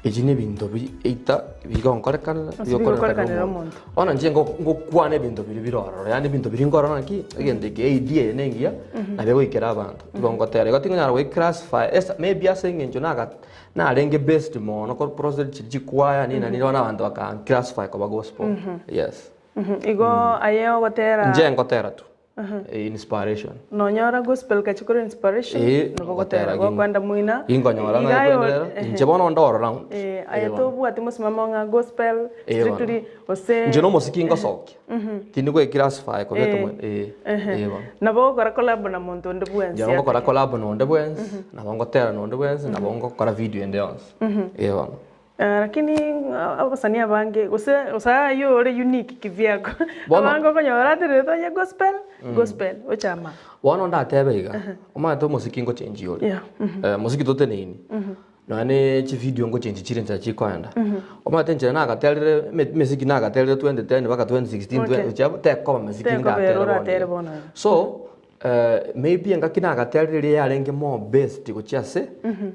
echi na ebinto bi either bigonkorekana Gose bigokorekanera omonto. Bono inche ngo ngokwana ebinto biria bire ororo, yaani ebinto biria nkorora ng'aki, egento eke eidea eye na engiya, nabo egoikera abanto. Igo ngotera, igo tingonyara goiclassify esa maybe ase eng'encho naga narenge based mono kor process chiria chikwaya nini na nini bono abanto baka classify koba gospel, yes. Igo aye ogotera Inche ngotera tu. Inspiration. Nonyora gospel kachi kore inspiration Eh, nabo gotera gotera gokwenda moina Ginkonyora Iga ng'a aye kwenderera. ehe. Inche bono nde all round. Eh, aye Eh, bono. tobwati mosimamo ng'a gospel Eh, bono. strictly gose Inche nomosiki ngosokia. Tindi goeclassify kobeka Eh, mo eh, ehe. eh bono. Nabo ogokora collab na monto onde bwensi Inche nabo ngokora collab na onde bwensi, nabo ngotera na onde bwensi, nabo ngokora video ende yonsi. Eh bono. Lakini abasani abange gose gose aywo ore unique kivyako Bono- abange okonyora aterete onye gospel gospel ochama. Bono ndatebe iga, omanyete omosiki ngochenji ore. Yeah, Eh, mosiki toteneini. Nonya ne chivideo ngochenji chire enchera chikoenda. Omanyete enchera nagaterire eme- emesiki nagaterire 2010 mpaka 2016 Okay. gochia tekoba mesiki Tekoba ndatere ere bono oratere iga. bono iga. So, Maybe engaki nagaterire eria yarenge more based gochia ase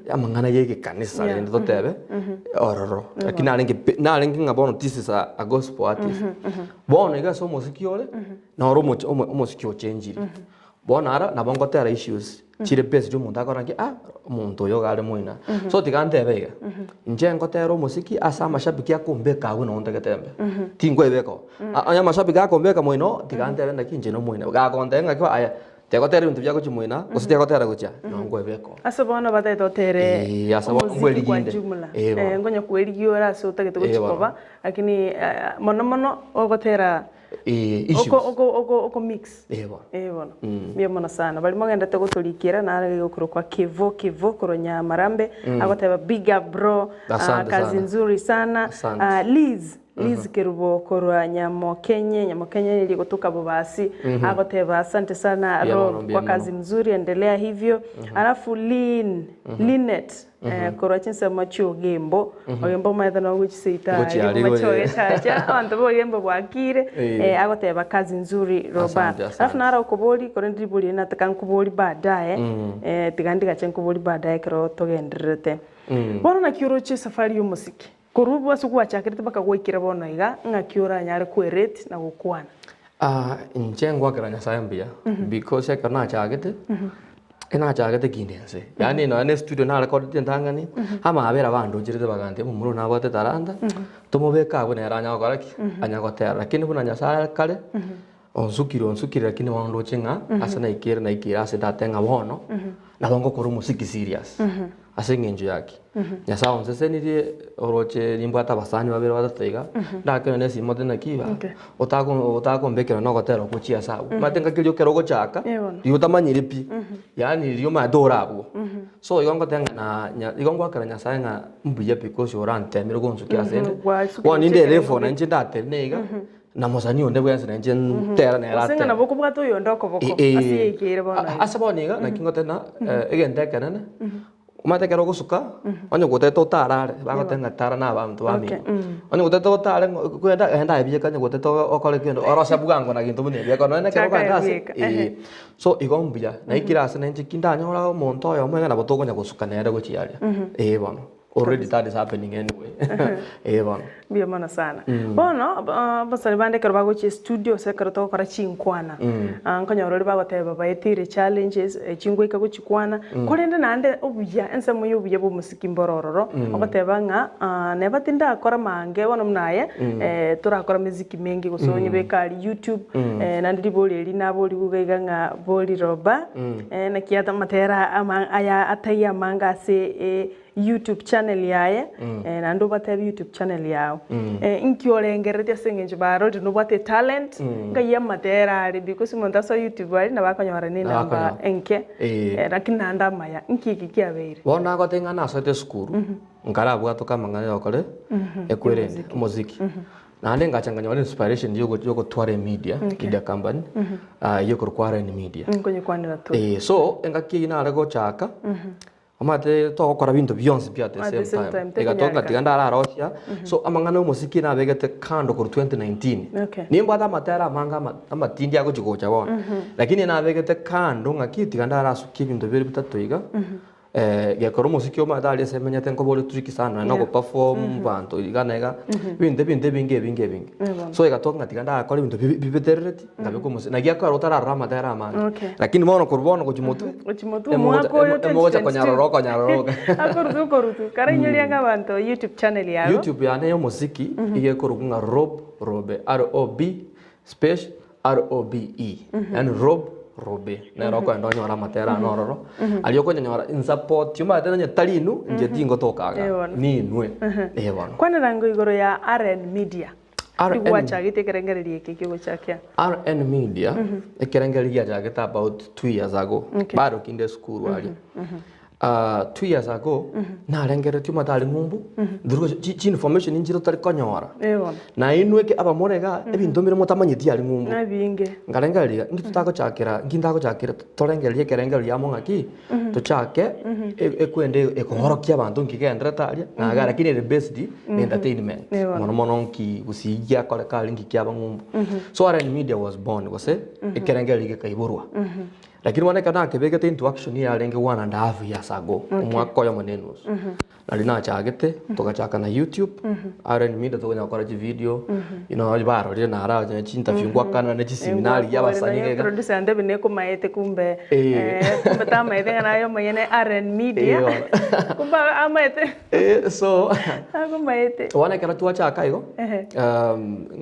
amang'ana ya egekanisa Yeah. rende totebe ororo. Lakini narenge pe- narenge ng'a bono this is a, a gospel artist. Bono iga ase omosiki ore, noro omoch- omo- omosiki ochenchire. Bono aro nabo ngotera issues chire based omonto akora ki ah omonto oyo iga are moina. So tiga ntebe iga, inche ngotera omosiki ase amashabiki akombeka abwo nabo ntagete mbe. Tinkoebeka oo. Onye amashabiki akombeka moino, tiga ntebe naki inche nomoino. Gakontebia ng'aki aye, tigotera ebinto bia gochia moino, gose tigotera gochia, nabo nkoebeka oo. Ase bono batagete otere Eh, ase bono omoziki kwa nkoeriginde. jumla. Eh, bono. Eh, nkonya kwerigia ore ase otagete Eh, gochia bono. koba, lakini mono mono ogotera Eh, issues. oko oko oko oko mix. Eh, bono. Eh, bono. Mbuya mono sana. Baria mogenderete gotorikera nare gokorokwa Kevo Kevo korwa Nyamarambe, agoteba big up bro, ah, Asante kazi sana. nzuri sana. Asante. Ah, Liz Liz Kerubo korwa Nyamokenye, Nyamokenye niria egotoka Bobasi, agoteba asante sana Mbuya mono, Rob mbuya kwa kazi mono. mzuri endelea hivyo. Alafu Lynn, Lynnet eh, korwa chinsemo chia Ogembo, Ogembo omanyete nabo gochiseita Gochia aria aria bomachoge gochia. chacha, abanto ba Ogembo bwakire, Eh. eh, agoteba kazi nzuri Roba. Asante, asante. Alafu naro okobori korende ribori eri nataka nkobori baadaye, eh, tiga ndigache nkobori baadaye ekero togendererete. Bono naki oroche esafari ya omosiki? Korwa obwo ase gwachakerete mpaka gwaikire bono iga, ng'aki oranyare kwerate na gokwana? Ah, inche ngwakera Nyasaye mbuya because ekero nachagete, enachagete kinde ense, yaani nonya na estudio narekodete entang'ani, amabera bandocherete bagantebia omomura oyo nabwate etalanta, tomobeke abwo nere anya gokora ki? Anya gotera. Lakini buna Nyasaye kare, onsukire onsukire lakini bono ndoche ng'a ase naikire naikire ase ndatebe ng'a bono. Nabo ngokora omosiki serious ase eng'encho ya ki? Nyasae onsesenirie oroche nimbwate abasani babere batato iga, ndakere na esimo tari naki iga, Okay. otako otakombekera na ogotera okwo chiase abwo. Omanyete ngaki riria ekero ogochaka, Eh bono. riria otamanyiri pi, yaani riria omanyete ore abwo. So igo ngoteba ng'a na nya igo ngoakera Nyasae ng'a mbuya because orantemire gonsukia ase ende, Gwasukia bono ninde gochia level nainche ndatene iga, na mosani onde bwensi nainche ntera nere Gose ng'a atere. nabo okobwata oyonde okoboko Eh, ase yaikeire bono iga. Ase bono iga naki ngoteba ng'a egento ekenene, omanyete ekero ogosuka, onye gotagete otarare, bagoteba ng'a tara na abanto bamino. Okay, mm. Onye gotagete otare ng'a kwenda genda aye bieka onye gotagete okore kende orose bwango na gento buna ebieka nonye ekero Chaka okogenda ase ebieka, ehe. eh. So igo mbuya, naikire ase nainche ki ndanyora omonto oyomo iga nabo tokonya gosuka nere gochia aria, eh bono. Already that is happening anyway. Eh bono. Mbuya mono sana. Bono abasani bande ekero bagochia estudio gose ekero togokora chinkwana, nkonyora oria bagoteba baeteire challenges, chingoika gochikwana, korende naende obuya, ensemo ya obuya bwa omosiki mboro ororo, ogoteba ng'a neba tindakora mange bono buna aye, torakora miziki mingi gose onyebeke aria youtube, naende ribori eri naborigwe iga iga ng'a bori roba, naki amatera aya ataiyo amange ase YouTube channel yaye naende obatebie YouTube channel yao. Inki orengereretie ase eng'encho barorire nobwate etalent ngai amatera are because omonto asoe YouTube aria nabo akonyora ne enamba Akonyora. enke Eh. lakini naende amaya. Inki eke kiabeire? Bono nagoteba ng'a nasoete esukuru, nkarabwatoka amang'ana ya gokora ekwerende, omoziki. Naende ngacha nkanyora inspiration ya yogotwara emedia, media company, eywo ekorokwa RN Media. Nkonyekwanera tore. Eh, so engaki eywo nare gochaka, Omanyete togokora binto bionsi pi at the At the same same time. time, Iga tekonyarekana. tokatiga ndararosia, so amang'ana ya omosiki nabegete kando korwa 2019. Okay. Nimbwate amatera amange ama- amatindi agochi gocha bono, lakini nabegete kando ng'aki tiga ndarasukie ebinto bire bitato iga, gekora omosiki omanyete aria ase menyete nkoba ore tricky sana nonye na ogoperform banto iga na iga, ebinto ebinto ebinge ebinge ebinge. So egatoka ng'a tiga ndakore ebinto bi- bibeterereti, nkabeka omosiki, naki ekero otararora amatera amange. Okay. Lakini bono korwa bono gochia motwe, Gochia motwe omwaka oyo 2022. Emogocha konyarora okonyaroroka. Akorutu okorutu. Karainyoria ng'a abanto YouTube channel yago. YouTube yane ya omosiki iga ekorokwa ng'a Rob Robe, R-O-B space R-O-B-E, yaani Rob Robe. Nere okogenda onyore amatera ane ororo, aria okonyanyora insupport omanyete nonye tari inwe, inche tingotoka igaa, Eh bono. ninwe, eh bono. Kwanera ng'o igoro ya RN Media. RN Ndigwachagete ekerengererio eke kiogochakia. RN Media, ekerengererio giachagete about 2 years ago, Okay. bado kinde esukuru aria. 2 years ago, narengereretie omanyete aria ng'umbu, ntoria gocha chi chi information nchire otari konyora. Eh bono. Na inwe eke abamura iga, ebinto mbire motamanyeti aria ng'umbu. Ebinge. Nkarengereria iga, nki totagochakera, nki ntagochakera torengererie ekerengererio amo ng'aki, tochake ekwende ekoorokia abanto nki kegendererete aria, na iga lakini ere based na entertainment. Mono mono nki gusii giakoreka aria nki kiaba ng'umbu. So RN Media was born gose ekerengererio gekaiborwa. Lakini bono ekero nakebegete into action yarenge one and a half years ago, omwaka oyomo na enusu. Nari nachagete, togachaka na YouTube, RN Media tokonyara gokora chivideo, you know barorire naro chinterview ngwakana ne chiseminari ya abasanii iga iga. Producer Antebi nekomaete kumbe Eh. kumbe tamaete ng'a naye omonyene RN Media Eh, bono. kumbe amaete Eh, so akomaete bono ekero twachaka igo, Ehe.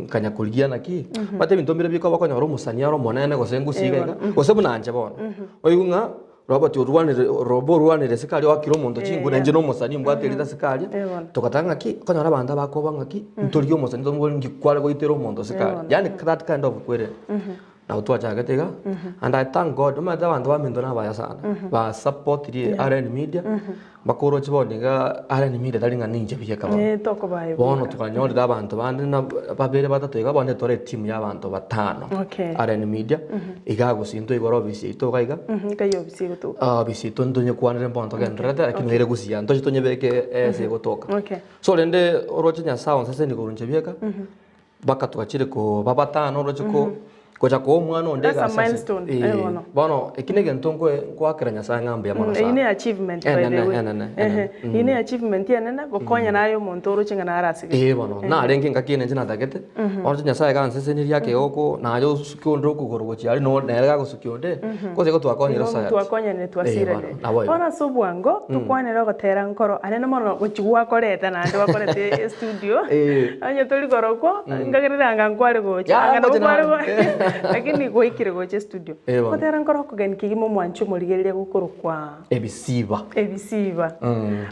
nkanya korigia naki, omanyete ebinto mbire bikoba okonyora omosanii ore omonene gose ngusi iga iga, gose buna inche bono, oigwe ng'a Robert orwanire Robo orwanire isiko aria oakire omonto chinguru nainche na omosani mbwate erita isiko aria, Eh, bono. togataka ng'aki, okonyora abanto abakoba ng'aki, ntorigie omosani tomobori nki kware goitera omonto isiko aria, yaani that kind of kwerera. Nabo twachagete iga, and I thank God, omanyete abanto baminto nabaya sana, ba supportirie RN Media, Mpaka oroche bono iga are nimedia tari ng'a ninche bieka bono. Eh, tokobae Bono buya. twanyorire abanto bande na babere batato iga bono etore etimu ya abanto batano. Okay. RN Media, iga gose intwe igoro ofisi yaito iga iga. Nkai ofisi egotoka. Ah, ofisi yaito ntonyekwanere mbono togendererete lakini noire gusii aa ntoche tonyebeke ase egotoka. Okay. So rende oroche Nyasaye onseseni korwa inche bieka. Mpaka twachire koba batano oroche ko gocha koa omwana onde That's a egasi ase milestone, eh, eh, bono. bono eki na egento nkoe nkoakera Nyasaye ng'a mbuya mono Eyio sana. ne achievement by the Enene, way. enene, Ehe, enene. eyio ne achievement enene gokonya naye omonto oroche ng'a nare ase Eh bono, narenge engaki eye inche natagete, bono inche Nyasaye gansesenirie ake oko naye osukia onde okogoro gochia aria no nere gagosukia onde, gose igo twakonyire Igo society. twakonyane Eh bono, twasirane. nabo igo. Bono ase obwango, tokwanere ogotera nkoro anene mono gochia gwakoreta naende gwakorete estudio, Eh. onye tori korokwo, nkagerire anga nkware gocha, Ya, anga nabo ngocha kware nare. Lakini gwaikire gocha estudio. Eh, bono. Gotera nkore okogeni kegima omwanchi omorigereria gokorokwa Ebisiba. ebisiba.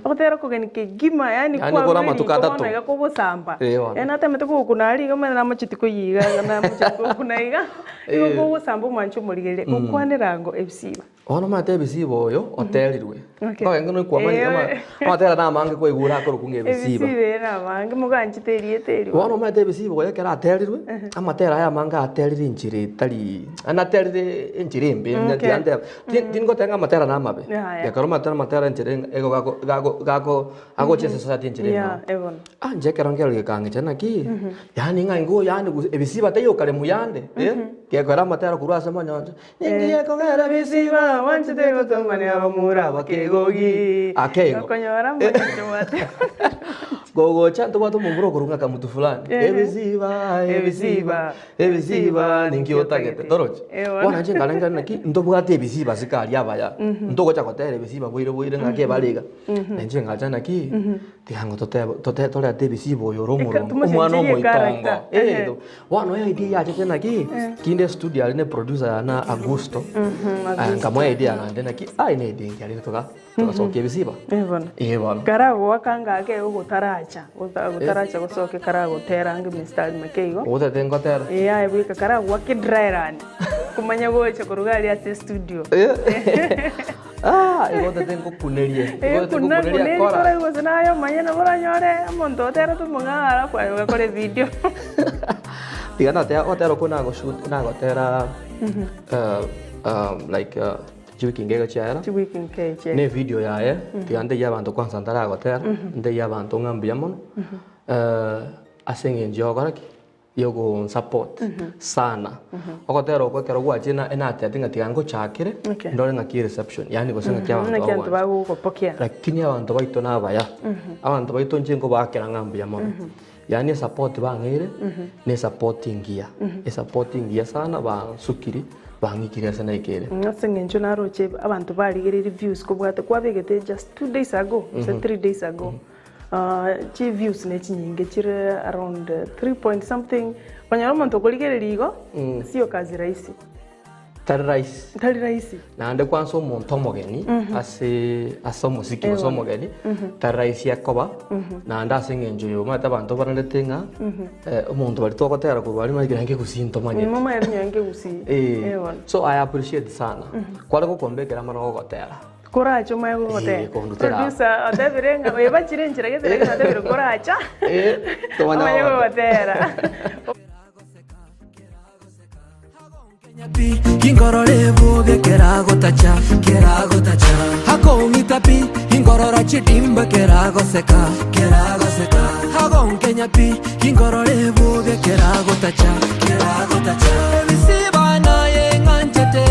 Ogotera okogeni kegima yaani Yaani kwarure kore amatuko riko bono atato. iga kogosamba. Eh, bono. Yaani natemete kogokuna aria iga omanyete namocheti koyia iga iga namocheti kogokuna iga. Igo kogosamba omwanchi omorigereria, gokwanera ango ebisiba. Bono omanyete ebisiba oyo oterirwe. Okay. Ntogenke nokwamanya Eh, ama- amatera namange kwaigure akorokwa ng'a ebisiba. Ebisiba ere namange moganchete erieta erio. Bono omanyete ebisiba oyo ekero aterirwe, amatera aya amange aterire enchera etari, yaani aterire enchera embe Okay. tianteba, ti- tingoteba ng'a amatera namabe, Yaya. ekero omanyete amatera enchera eng- ego gako gako gako agocha ase society enchera Yeah, eng'ao. eh bono. Ah inche ekero nkerora gekang'echa naki, yaani ng'a ingo yaani gose ebisiba taiyo kare muyande, eh, gekora amatera korwa ase omonyoncho. Ningiye kogera bisiba wanchete gotomania abamura abakegogi. Ake igo. Okonyora mwanchete bwate. Gogocha ntobwate omomura okorwa ng'a kamutu fulani. Ebisiba, ebisiba, ebisiba ninki otagete. Torochi? Bono inche nkarengera naki ntobwate ebisiba ase karia abaya. Ntogocha gotera ebisiba boire boire ng'aki ebare iga. Na inche ngacha naki tiga totebe tote torete ebisiba oyo ore omoronge omwana Tumochencherie omoitongo. character. Eh, Bono eidea yachete naki, kinde estudio aria ne producer yane Augusto, nkamoa eidea naende naki, aye ne idea engiya rende toga togasokia ebisiba. Eh bono. Eh bono. Karagoaka ngake igo gotaracha, gotaracha gosokia karagotera ange mistari meke igo. Ogotete ngotera? Eh aye bweka karagoake dry run, komanya gocha korwa iga aria ase estudio. Ah, igo otete ngokunerie. Igo otete Kuna ngokunerie kuna akora. kora gose naye omanye nabo oranyore omonto oterete omong'ao alafu aye ogakora evideo. Tiga nateba ogotera okwo nagoshoot nagotera like chiwiki inke iga chiaera. Chiwiki inke chiaera. Ne evideo yaye, tiga ntebie abanto kwanza ntaragotera, ntebie abanto ng'a mbuya mono, ase eng'encho ya gokora ki? Yogonsupport sana. Ogotera okwo ekero gwachire na enatebete ng'a tiga ngochakere, Okay. ndore ng'aki ereception, yaani gose ng'aki abanto Ng'aki abanto bagwancha. bagogopokea. Lakini abanto baito nabaya, abanto baito inche nkobaakera ng'a mbuya mono. Yaani esupport bang'eire, na esupport engiya, esupport engiya sana bansukiri, bang'ikire ase naikire. Ase eng'encho naroche abanto barigereire views kobwate kwabegete just 2 days ago gose 3 days ago. Chi views ne chinyinge chire around 3 point something, okonyora omonto okorigereria igo, sio kazi rahisi. Tari rahisi. Tari rahisi. Naende kwansa omonto omogeni ase ase omosiki gose omogeni, tari rahisi ekoba, naende ase eng'encho eye omanyete abanto bararete ng'a omonto baria togotera korwa aria manyete naki gusii ntomanyeti. Momanyete nonya nkegusii. Eh, Eh bono. so I appreciate sana. Kware gokombekera amang'ana gogotera. Korache omanye gogoteba. Eh, kondutera. Producer otebire ng'a oebachire enchera gete lakini otebire koracha Eh, tomanye omanye gogotera. gogotera. Inkorora ebobia keragotacha keragotacha akong'ita pi inkorora chidimba keragoseka keragoseka agonkenya pi inkorora ebobia keragotacha keragotacha ebisiba naye ng'anchete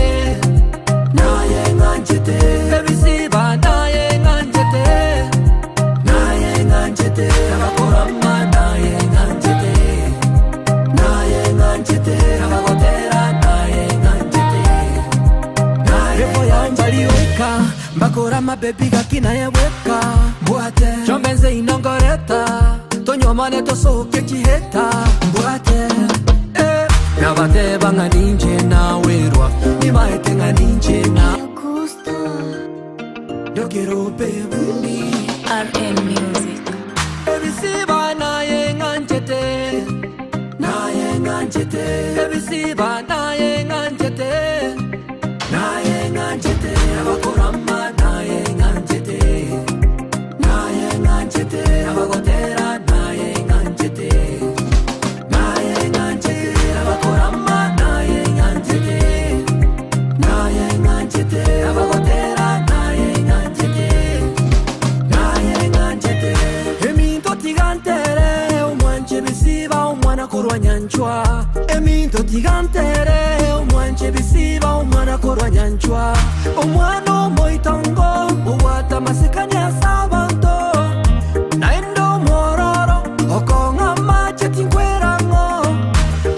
Naye ng'anchete ebisiba naye ng'anchete naye ng'anchete abakorama naye ng'anchete naye ng'anchete abagotera naye ng'anchete naye yambariweka mbakorama bebi gaki naye bweka mbwate chombe nze inongoreta tonyomane tosoke chiheta mbwate eh. Nabateba ng'a ninche nawerwa nimaete ng'a ninche na Ndokerope bundi RM Music. Ebisiba naye ng'anchete naye ng'anchete ebisiba naye ng'anchete naye ng'anchete abakorama naye ng'anchete naye ng'anchete abagotera naye ng'anchete naye ng'anchete abakorama naye ng'anchete naye ng'anchete abagotera naye ng'anchete naye ng'anchete eminto tigantere omwanche bisiba omwana korwa nyanchwa eminto tigantere omwanche bisiba omwana korwa nyanchwa omwana omoitongo obwata masikani ase abanto naende omwororo okong'a amache tinkwerang'o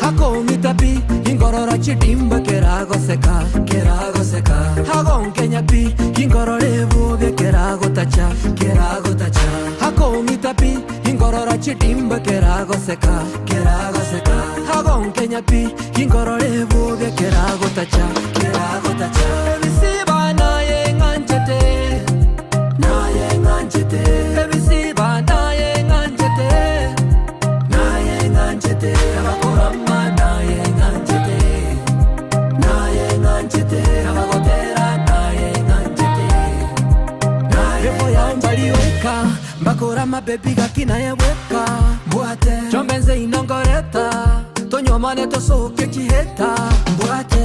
akong'ita pi inkorora chidimba keragoseka keragoseka agonkenya pi inkorora ebobia keragotacha keragotacha akong'ita pi inkorora chidimba keragoseka keragoseka agonkenya. Ogonkenya pi, inkorora ebobe keragotacha, keragotacha. Ebisiba naye ng'anchete, naye ng'anchete. Ebisiba naye ng'anchete, naye ng'anchete. Abakorama naye ng'anchete, naye ng'anchete. Abagotera naye ng'anchete. Naye yao mbaliweka mbakorama baby gaki naye bweka mbwate chombe nze inongoreta tonyomane tosoke chiheta mbwate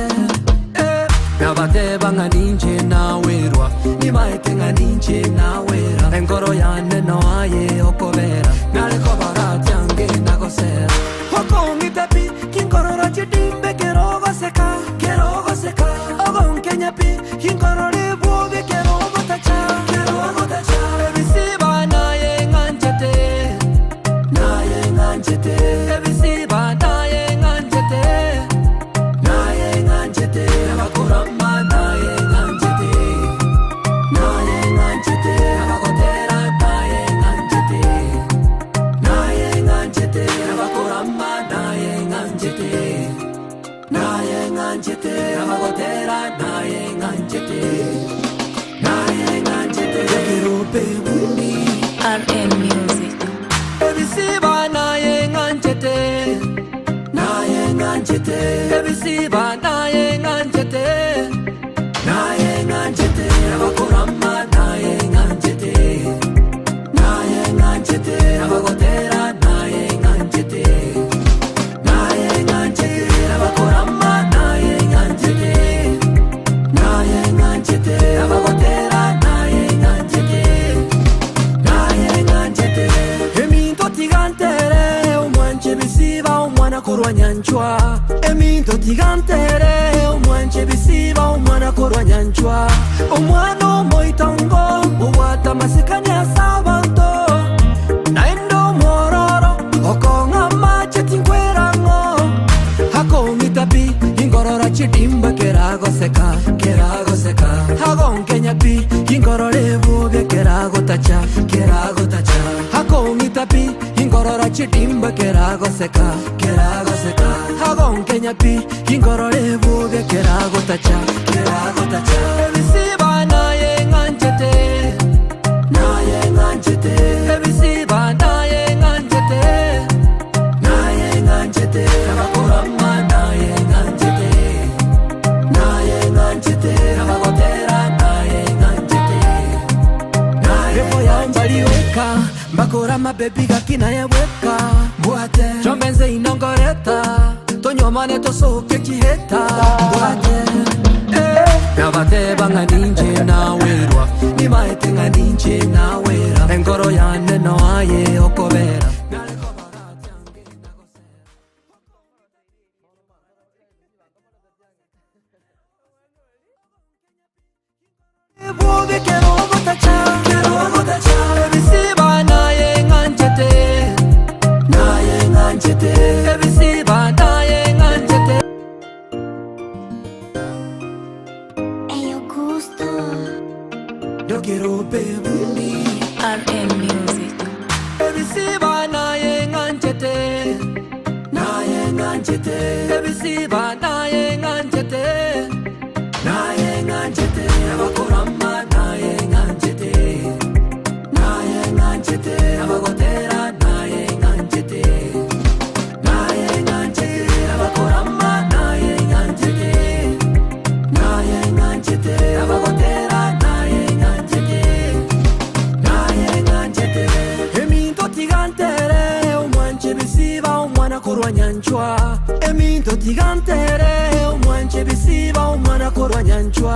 eh. Nabateba ng'a ninche nawerwa nimaete ng'a ninche nawera enkoro yane noaye okobera nareko baratiange nagosera okong'ita pi kinkorora chidimbe kerogoseka kerogoseka ogonkenya pi kinkorora ebwobe kerogotacha kerogotacha ebisiba naye ng'anchete naye ng'anchete ebisiba naye ng'anchete naye ng'anchete abakorama naye ng'anchete naye ng'anchete abagotera naye ng'anchete naye ng'anchete abakorama naye ng'anchete naye ng'anchete abagotera naye ng'anchete naye ng'anchete ekerope bundi RM Music. Ebisiba naye ng'anchete naye ng'anchete ebisiba naye ng'anchete naye ng'anchete abakorama naye ng'anchete naye ng'anchete abagotera naye ng'anchete naye ng'anchete abakorama naye ng'anchete naye ng'anchete abagotera naye ng'anchete naye ng'anchete eminto tigantere omwanche bisiba omwana korwa nyanchwa eminto tigantere omwanche bisiba omwana korwa nyanchwa omwana omoitongo obwata masikani ase abanto naende omwororo okong'a amache tinkwerang'o akong'ita pi inkorora chidimba keragoseka keragoseka agonkenya pi inkorora ebobia keragotacha keragotacha akong'ita pi inkorora chidimba keragoseka keragoseka agonkenya pi inkorora ebobia keragotacha keragotacha ebisiba naye ng'anchete naye ng'anchete ebisiba naye ng'anchete naye ng'anchete abakorama naye ng'anchete naye ng'anchete abagotera naye ng'anchete naye yambaliweka mbakorama baby gaki naye bweka mbwate chombe nze inongoreta tonyomane tosoke chiheta mbwate eh. Nabateba ng'a ninche nawerwa nimaete ng'a ninche nawera enkoro yane noaye okobera Ebwobe kerogotacha kerogotacha ebisiba naye ng'anchete naye ng'anchete ebisiba naye ng'anchete Ayo gusto. ndokerope bundi RM Music. ebisiba naye ng'anchete naye ng'anchete ebisiba naye ng'anchete naye ng'anchete abakorama naye ng'anchete naye ng'anchete abagotera naye ng'anchete naye ng'anchete abakorama naye ng'anchete naye ng'anchete abagotera naye ng'anchete naye ng'anchete eminto tigantere omwanche bisiba omwana korwa nyanchwa eminto tigantere omwanche bisiba omwana korwa nyanchwa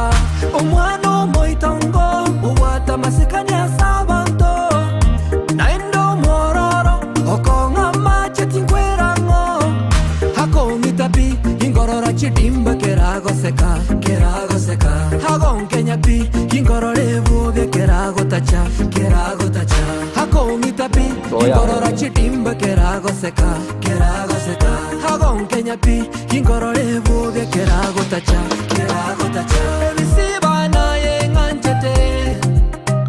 omwana omoitongo obwata masikani ase abanto naende omwororo okong'a amache tinkwerang'o akong'ita pi inkorora chidimba keragoseka keragoseka agonkenya pi inkorora ebobia keragotacha keragotacha akong'ita pi inkorora chidimba keragoseka keragoseka agonkenya pi inkorora ebobia keragotacha keragotacha ebisiba naye ng'anchete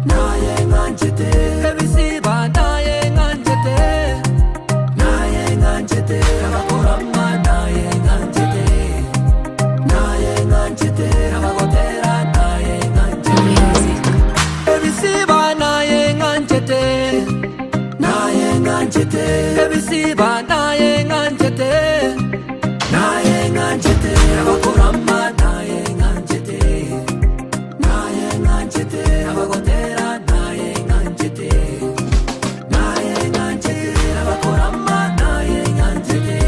naye ng'anchete ebisiba naye ng'anchete naye ng'anchete abakorama naye. ng'anchete Ebisiba naye ng'anchete Naye ng'anchete Abakorama naye ng'anchete Naye ng'anchete Abagotera naye ng'anchete Naye ng'anchete Abakorama naye ng'anchete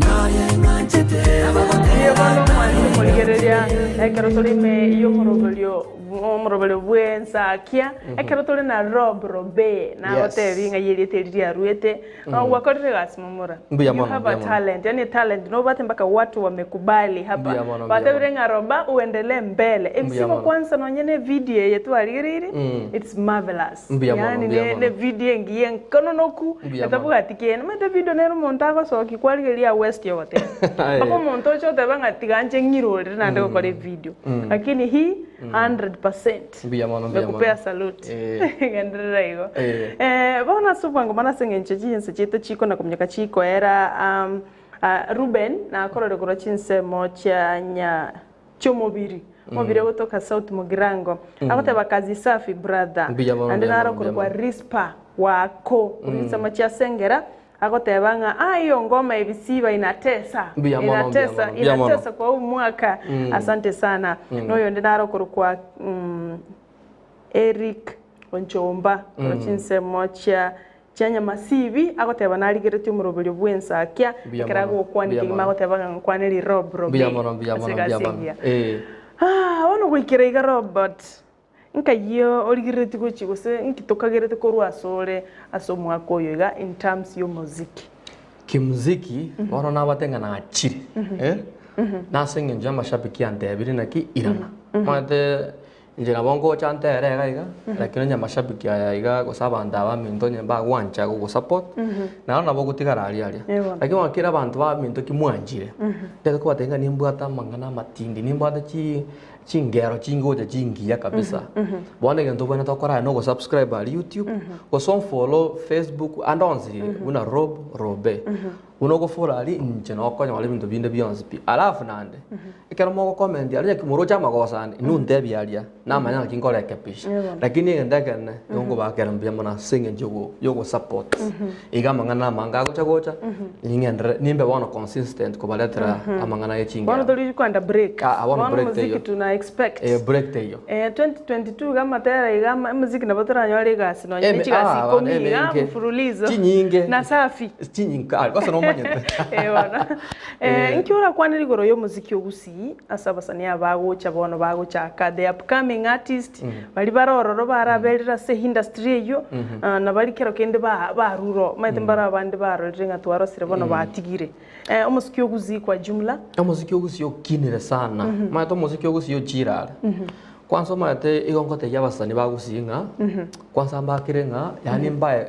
Naye ng'anchete Abagotera Mbuya bono omwanche omorigereria ekero tore ime y'omoroberio Omoroberio bw'ensakia, ekero tore na Rob Robey, nagotebi ng'ai erieta eri riaruete, gwakorire egasi momura. Mbuya You mono, have a mbuya mono. talent, yaani talent nobwate mpaka watu wamekubali hapa. Mbuya mono, mbuya Batebire mono. ng'a Roba uendelee mbele. Mbuya Ebisibo mono. kwanza nonye ne video eye twarigereire, it's marvelous. Mbuya mono, Yaani mbuya ne mono. ne video engiya enkononoku, Mbuya mono. etabwati kende. Omanyete video nere omonto agosokia kwarigereria awesti ogoteba. Mpaka omonto oche oteba ng'a tiga nche ng'irorere naende gokora evideo. Lakini hii 100% Mbuya mono, mbuya mono. Nakupea salute. Eh. Genderera igo. Eh. Eh, bono ase obwango mono ase eng'encho chinse chiaito chikona kominyoka chikoera um, ah, Ruben nakorore korwa chinsemo chia nya chi'omobiri omobiri ogotoka South Mugirango agoteba kazi safi brother Mbuya mono, naende mbuya mono, naro mbuya korokwa mono. Rispa wako korwa chinsemo chia Sengera Agoteba ng'a ah iyo ngoma ebisiba inatesa Mbuya mono, mbuya inatesa mono, mbuya mono. inatesa kwa huu mwaka asante sana noyonde naro okorokwa mm, Eric Onchomba korwa chinsemo chia chia Nyamasibi agoteba narigeretie omoroberio bw'ensakia Mbuya ekero mono, agokwania mbuya kegima mono. agoteba ng'a nkwane rirob robe Mbuya mono, mbuya ase mono, mbuya egasi mono. engiya. Eh. Ah, bono goikera iga Robert Nkai origereretie gochia gose nki tokagerete korwa asore ase omwaka oyo iga in terms y'omoziki? Kimuziki bono nabate ng'a nachire eh, nase eng'encho y'amashabiki antebirie naki irana. Omanyete inche nabo ngocha ntere iga iga, lakini onye amashabiki aya iga gose abanto aba baminto onye mbagwancha gogosupport, naro nabo ogotigara aria aria. Eh bono. Lakini bono kera abanto baminto ki mwanchire, ntagete kobatebia ng'a nimbwate amang'ana amatindi, nimbwate chi Chingero chingocha chingiya kabisa. Bono egento obwenerete gokora aye nogosubscribe aria YouTube, gose omfollow Facebook ande onsi buna Rob Robe. Buna ogofollow aria inche nokonyora ebinto binde bionsi pi. Alafu naende, ekero mogocomment aria onye moroche amagoso ande, inwe ontebie aria, namanya naki nkorekebisha. Lakini egento ekenene, nigo nkobakera mbuya mono ase eng'encho yogo yogosupport. Iga amang'ana amange agocha gocha, ning'enderere nimbe bono consistent kobaretera amang'ana ye chingero. Bono tori kwenda break. Ah, ah, bono Bono break muziki teiyo. tuna expect. Eh, break teiyo. Eh, 2022 iga amatera iga ama- emuziki nabo toranyore egasi nonye Eme- ne chigasi ah, ikomi eme iga inke. mfululizo. Chinyinge. Na safi. Chinyinge, ah, gose nomanyete. Eh, bono. Eh, Eh. inki orakwanere igoro y'omuziki o Gusii ase abasanii aba bagocha bono bagochaka the upcoming artist Baria bare ororo baraberire ase industry eyio, na baria kero kende barure oo. Omanyete mbare abande barorire ng'a twarosire bono batigire. Omosiki o Gusii kwa jumla. Omosiki o Gusii okinire sana. Omanyete omosiki o Gusii ochire are. Kwanza omanyete igo ngotebia abasani ba Gusii ng'a, kwanza mbakire ng'a yaani mbae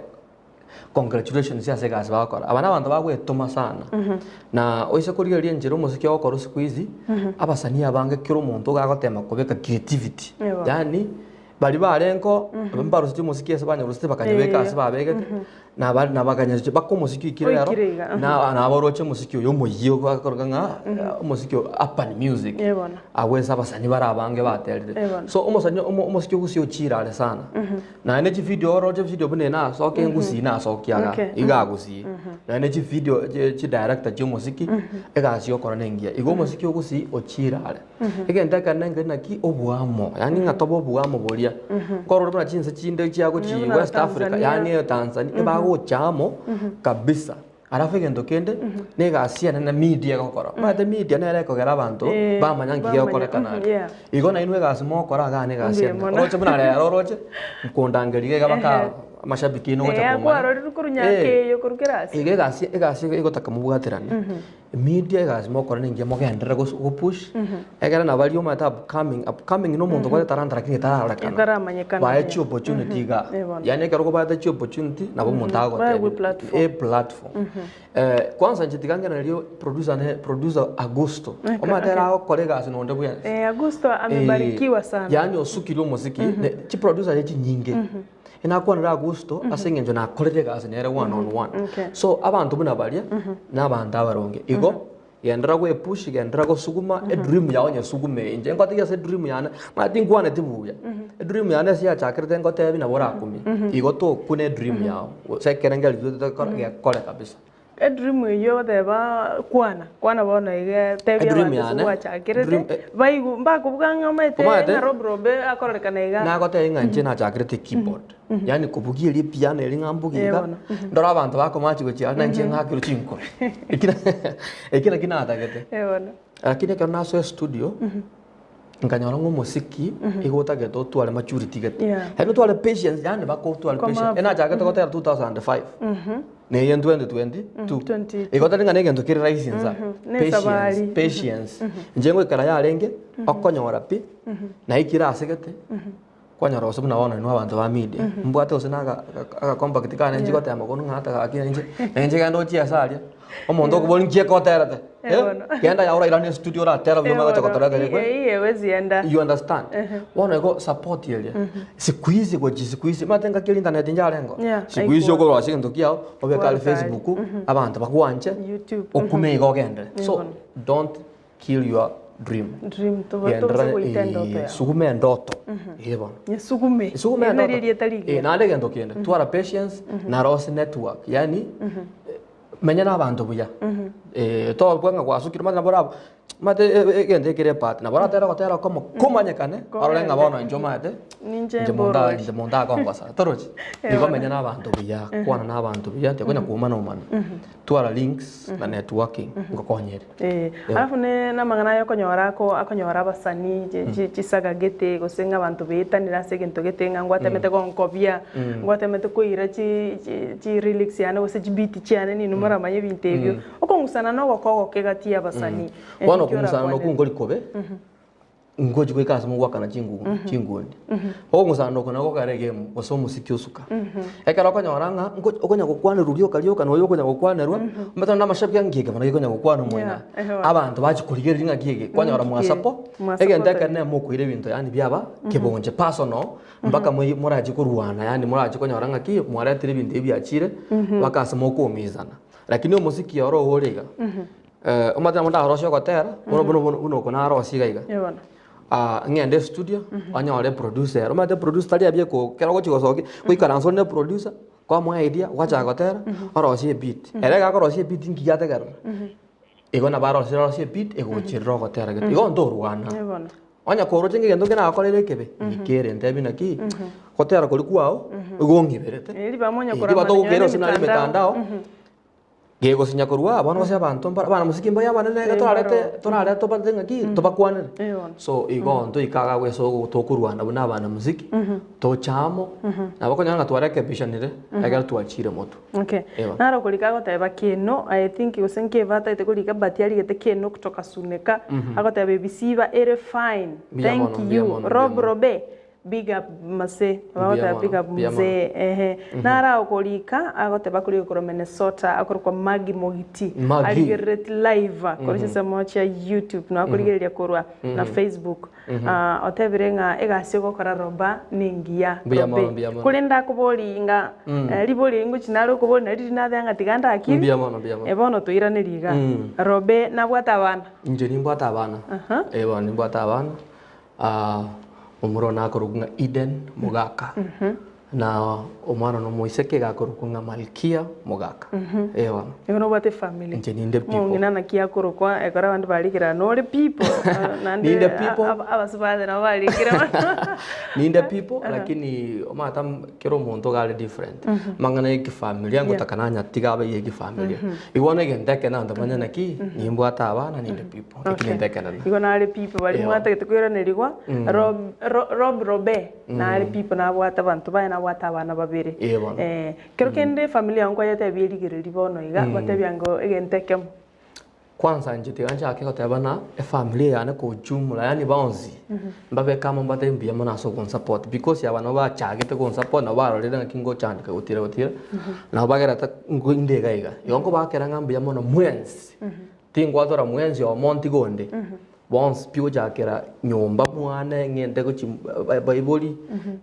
congratulations ase egasi bagokora. Aba nabanto bagwetoma sana. Na oise korigereria enchera omosiki ogokorwa siku hizi, abasanii abange kera omonto iga agotema kobeka creativity. Ewa. Yaani baria barengo mbaruseti omosiki ase banyorusete bakanyobeka ase babegete, na ba- na bakanyerusia mpaka omosiki oikire rero, Oikire iga, mhm. na nabaroche omosiki oyo omoyia okoroka ng'a omosiki o urban music. Eh bono. Abwo ase abasanii bare abange baterire. Eh bono. So omosani omo- omosiki o gusii ochire are sana. Naende chividio oroche chividio buna eye nasokia engusii nasokia iga, Okay. iga agusii. Naende chividio chi chidirector chia omosiki, egasi yokora na engiya. Igo omosiki o gusii ochire are. Egento ekenene nkeri naki, oboamo, yaani ng'a tobe oboamo boria. Nkorora buna chinse chinde chiagochi Buna West Africa, Tanzania. yaani Tanzania, ebagocha amo kabisa. Alafu egento kende, na egasi enene media egokora. Omanyete media nere ekogera abanto Eh, bamanya nki bamanya, gegokorekana mhm, aria. yeah. Igo nainwe egasi mogokora igaa na egasi Mbuya enene. mono. Oroche buna rero oroche, nkondangeria iga baka Ehe. amashabiki aino gocha Eh, komanya. kwarorire korwa Eh, nyakeyo korwa kera ase. iga egasi egasi egotaka mobwaterane. Media egasi mogokora nengiya mogenderere gos gopush, ekere nabaria omanyete upcoming, upcoming na omonto obwate etalanta lakini etararorekana. Etaramanyekana, Bae yeah. chiopportunity igaa. Eh, bono. Yaani ekero okobaete chiopportunity, nabo omonto Baegwe agotebia. platform. Eplatform. Kwanza inche tiga ngererie producer ne producer Agusto. Okay, Omanyete ere okay. agokora egasi na onde bwensi. Eh, Agusto amebarikiwa sana. Yaani osukire omosiki, ne chiproducer echi chinyinge. Enakwanire Agusto ase eng'encho nakorire egasi nere one on one. Okay. So abanto buna baria, na abanto abaronge. Igo, genderera goepush, genderera gosuguma, edream yao nyesugume. Inche ngotiga ase edream yane, manya tinkwaneti buya. Edream yane ase yachakerete ngotebi nabo orakumie. Igo tokune edream yao, gose ekerengererio giote gekore kabisa. Edream eyio ogoteba kwana, kwana bono iga tebia Edream abanto ase yane, gwachakerete, dream eh. baigwe mbakobuga ng'a omanyete Omanyete? ng'a Rob Robe akororekana iga. Nagotebia ng'a inche nachakerete keyboard, yaani kobugia eria epiano eria ng'a mbugie Eh iga, bono. ndore abanto bakomachi gochia are nainche ng'akerwe chinkobi. Eki eki naki natagete. Eh bono. Lakini ekero nasoa estudio, nkanyora ng'a omosiki igo otagete otware maturity gete. Yeah. Yaani otware patience, yaani mpaka otware Koma patience. abu. Enachagete gotera 2005, na eye 2022. 22. Igo tari ng'a na egento kere rahisi nsa. Ne Patience, esabari. patience. Inche ngoikara yarenge, okonyora pi, naikire ase gete, kwanyora gose buna bono inwe abanto ba media, mbwate gose na aga aga compact kane inche gotema korwa ng'a ata gaki inche, na inche genda ochie ase aria, omonto okoboria nki ekoterete, Eh, bono. genda yaye orairane estudio oratera buya omanye gocha gotoreta Iye rikwe. iye hawezi enda. You understand? Bono igo support eria, siku hizi gochia siku hizi, omanyete engaki eria internet ncharengo, Yeah, siku hizi haikuwa. okorwa ase egento kiago, obeke are Kwarwa kare. Facebook, abanto bagwanche, YouTube. okume iga ogenderere. So, bono. don't kill your dream. Dream toba Genderera, tobasa goita endoto eh, yao. suguma endoto. Eh bono. Nyesugume. Suguma Eri endoto. nario erieta Eh, rigiya. naende egento kende, twara patience na rose network. Yaani, eh, menya na abanto buya. Eh, tobua ng'a gwasukire omanyete nabo orab omanyete e- e- egento ekere ebahati, nabo oratere ogotera okomo komanyekane, orore ng'a bono inche omanyete, Ninche inche monto mborori. inche monto akongosa, torochi? Igo menya na abanto buya, kwana na abanto buya, tiga konya koumana omana. Twara links na networking ngokonyere. Eh, alafu ne namang'ana aya okonyora ako akonyora abasanii chi- chi- chisaga gete gose ng'a abanto beetanire ase egento gete ng'a ngwatemete gonkobia, ngwatemete koira chi chi chi lyrics yane gose chibeat chiane ninwe moramanye ebinto ebio. Okong'usana na ogokogoka egati ya abasanii, Bono nki okong'usana orakwane? nokwo nkori kobe, Ngochi goika ase mogwakana chingundi chingundi. Okong'usana oko nabo gokogera egame gose omosiki osuka. Ekero okonyora ng'a nko okonya gokwanerwa rioka rioka na oyo okonya gokwanerwa, omanyete nonye na amashabiki ng'a nki eke bono gekonya gokwana omoina. Yeah, ehe. Abanto bachia korigereria ng'a ki eke, kwanyora Nki mwasapo, mwasapo egento tari. ekenene mokoira ebinto yaani biaba kebonche personal, mpaka moi morache korwana yaani morache konyora ng'aki mwaretire ebinto ebi biachire, mpaka ase mokoumizana. Lakini omosiki oro ore iga. Omanyete nabo ndarosie ogotera, bono bono bono buna oko narosie iga iga. Eh bono. Ah, ng'ende estudio, onyore eproducer ere, omanyete eproducer tari abia eko ekero ogochi gosokia, goikaransa ore na eproducer, kwamoa idea, gwachaka gotera, orosie ebeat. Ere iga akorosia ebeat nki giategerera, igo nabo arosie arosie ebeat, egocherera ogotera gete. Igo ntorwana. Eh bono. Onye koroche ng'a egento nkenagokorere ekebe, ngikere ntebi naki, gotera koria kwao, igo ong'iberete. Eh, ribaga monya Eh, koramana ribaga togokera nonye gose nare emitandao. emetandao, Gegosinya korwa aa, bono gose abanto mbare abana mosiki mbaye abanene iga torarete torarete tobate ng'aki tobakwanere. Eh bono. So igo ntoike iga agwo ase ogo tokorwana buna abana mosiki, toche amo, nabo okonyora ng'a twarekebishanire, ekero twachire motwe. Okay. Eh bono. Naro okorika agoteba keno, I think gose nki atagete korika but arigete keno kutoka Suneka, agoteba ebisiba ere fine, Mbuya thank mono, mbuya you, mono, mbuya Rob mono. Robe, Big up mase, Mbuya bagoteba mono, big up mbuya mono. mzee ehe. Naro agokorika agoteba akorika korwa Minnesota akorokwa Maggie Mogiti Maggie. arigerereti live korwa chinsemo chia YouTube nabo akorigereria korwa na Facebook. Ah, otebire ng'a egasi ogokora Roba nengiya Mbuya Robe. mono, mbuya mono. Korende akobori ng'a eh, ribori eri ngochi nare okobori nari riria nateba ng'a tiga ndakiri. Mbuya mono, mbuya mono. Eh, bono toiranerie igaa. Robe nabwate abana? Inche nimbwate abana, eh bono nimbwate abana. Omorwa one akorokwa ng'a Eden Mogaka, na omwana one omoiseke iga akorokwa ng'a Malkia Mogaka. Eh bono. Igo nobwate efamily. Inche ninde people. Omong'ina naki akorokwa ekero abande barikire aa nore people naende Ninde people. abasubati nabo barikire mono. Ninde people lakini omanyete am- kera omonto iga are different. Amang'ana ya ekefamilia ngotaka nanyatiga abe ya ekefamilia. Igo bono egento eke naende manye naki, nimbwate abana ninde people. Okay. Ekio ekenene. Igo nare pipo baria Eyo. mwatagete koiranerigwa, Rob, Ro- Rob Robe, nare pipo nabwate abanto baye nabwate abana babere. Ee bono. Eh, kero kende efamiri yao nkwayetebia erigereri bono iga, batebia ngo egento ekemo. Kwanza inche tiga nchake goteba ng'a efamiri yane kwa ujumla yaani bonsi, mbabeke amo mbatebie mbuya mono ase ogonsupport because aba nabo bachagete gonsupport nabo barorire ng'aki ngochandeka gotira gotira, nabo bagerete ngo inde iga iga. Igo nkobakera ng'a mbuya mono mwensi. Tingwatora mwensi omo ntiga onde. Bonsi pi gochakera nyomba mwane ng'ende gochi baibori,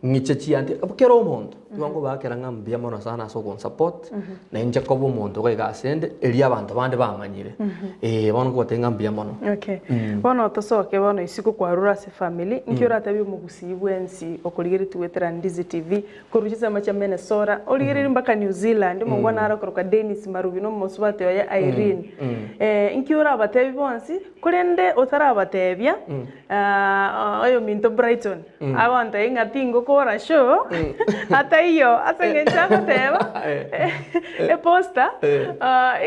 ng'iche chianti, kera omonto, nigo nkobaakera ng'a mbuya mono sana ase ogonsupport, na inche koba omonto iga iga ase ende, erio abanto bande bamanyire. Eh, bono nkobatebia ng'a mbuya mono. Okay. Bono tosoke bono isiko kwarure ase efamiri, nki oratebie omogusii bwensi okorigeretie goetera Ndizi TV, korwa chisemo chia Minnesota, origererie mpaka New Zealand, omongwana nare okoroka Dennis Marubi na omosubati oye Irene. Nki orabatebie bonsi, Korende otarabateebia, oyominto Brighton agontebia ng'a tingokora show ataiyo ase eng'encho agoteba eposter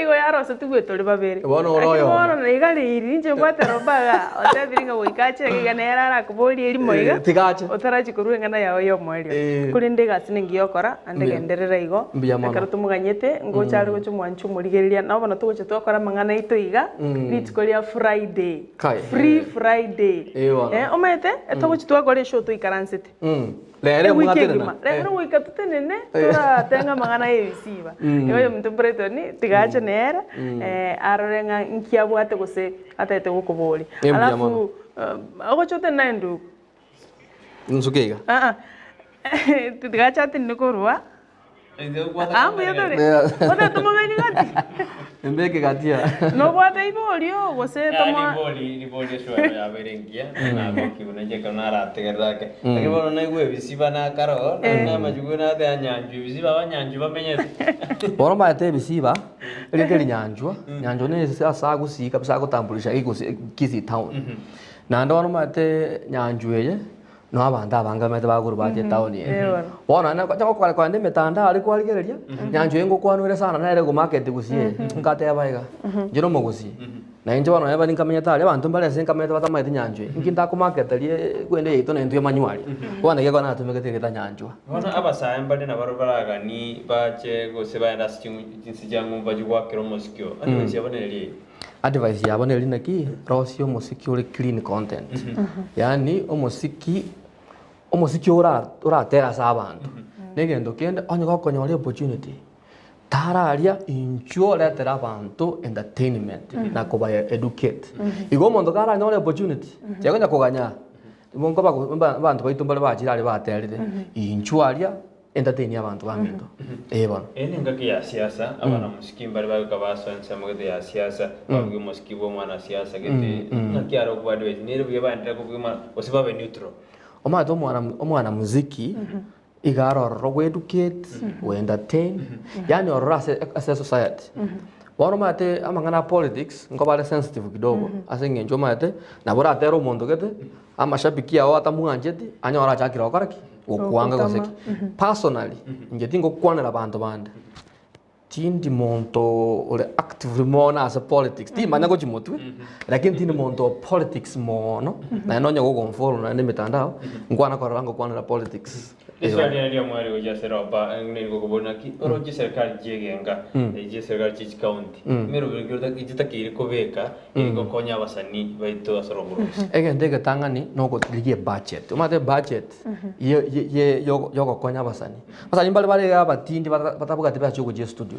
igo yarosetigwe tore babere. Bono ore Lakini oyomo. bono niga riiri inche mbwate roba iga otebire ng'a goika ache iga iga nere arakoborie erimo iga Eh, tiga ache. otarachia korwa eng'ana yao ya omoerio. Eh. Korende egasi nengiya okora naende Mbuya. genderera igo Mbuya mono. ekero tomoganyete ngocha are gocha omwanchi omorigereria nabo bono togocha twakora amang'ana aito iga. Rituko ria Friday, Kai. free Friday. Eh, bono. Eh, omanyete, togochi twakora eshow toikaransete. Rero Ewiki mwatenena. engima. Rero goika totenene, toratenga amang'ana ya ebisiba. Igo oyominto Brighton, tiga ache nere, arore ng'a nki abwate gose atagete gokoboria. Eh, mbuya Alafu, mono. ogocha otenene aye ndugu. Nsuke iga. Aa, tiga ache atenene korwa. Aa mbuya tore. Gose tomobeki gati? Mbeke gati aa. Nobwate iborio gose tomo Ribori ribori eswero yabeire engiya nagokiwa nainche ekero narategerera ake lakini bono naigwa ebisiba nakaro na amachuku nateba nyanchwa ebisiba abanyanchwa bamenyete. Bono omanyete ebisiba, erieta eri nyanchwa, nyanchwa na ase ase agusii kabisa agotambulisha gigusii kisii town. Naende bono omanyete nyanchwa eye, Noo abanto abange bamaete bagoro bache etaoni eye. Bono naende ocha gokora kogenda emetandao aria kwarigereria, nyancha eye ngokwanwa ere sana nere egomarket gusii eye. Nkateba iga, inche na omogusii, na inche bono neba ninkamenyete aria, abanto mbare ase nkamenyete batamaeti nyanchwa eye, inki ntakomarketa rie kwende yaito na intwe emanywe aria. Bono naki ekero natumegete erieta nyanchwa. Bono abasae mbare nabarabwo baragani bache gose baende ase chinse chia ng'umbu bachie goakera omosiki oo. Advice yabo nere eye. Advice yabo neri naki, rosia omosiki ore clean content. Yaani omosiki, omosiki ora oratere ase abanto. Na egento kende, onye gokonyora opportunity, tara aria inchuo oretere abanto entertainment na koba educate. Igo omonto karanyore opportunity, tiakonya koganya, nkoba abanto baito mbare bachire aria baterire, inchuo aria. Entertain abanto baminto. Ee bono. Eye nengaki ya siasa, abanamusiki mbare bagoika basoa ensemo gete ya siasa, babugia omosiki bwa omwanasiasa gete, ng'aki are okoba advise, nere buya baenderere kobugia omwana gose babe neutral? Omanyete omwana omwanamuziki iga are ororo go educate, go entertain, yaani ororo ase ase esociety. Bono omanyete amang'ana a politics nkoba are sensitive kidogo ase eng'encho omanyete nabo oratere omonto gete, amashabiki ao atamwancheti, anyore achakire gokora ki? Gokwanga gose ki. Personally, inche tingokwanera abanto bande, tindi monto ore actively mono ase politics, timanya gochia motwe, lakini tindi monto o politics mono, naende onye gogonfollow naende emitandao, nkwana korora ngokwanera politics. Riswali riane ri'omweri gochia ase Roba nigo rikobori naki oroche chiserikari chi'egenga, chiserikari chie chicounty, emeroberi ki ota- chitakeire kobeka eri gokonya abasani baito ase oroborosi. Egento egetang'ani nokorigia ebudget, omanyete ebudget ye- ye- ye- yogo- yogokonya abasani. Abasani mbare bare iga abatindi bata- batabwati besa chiogochia estudio,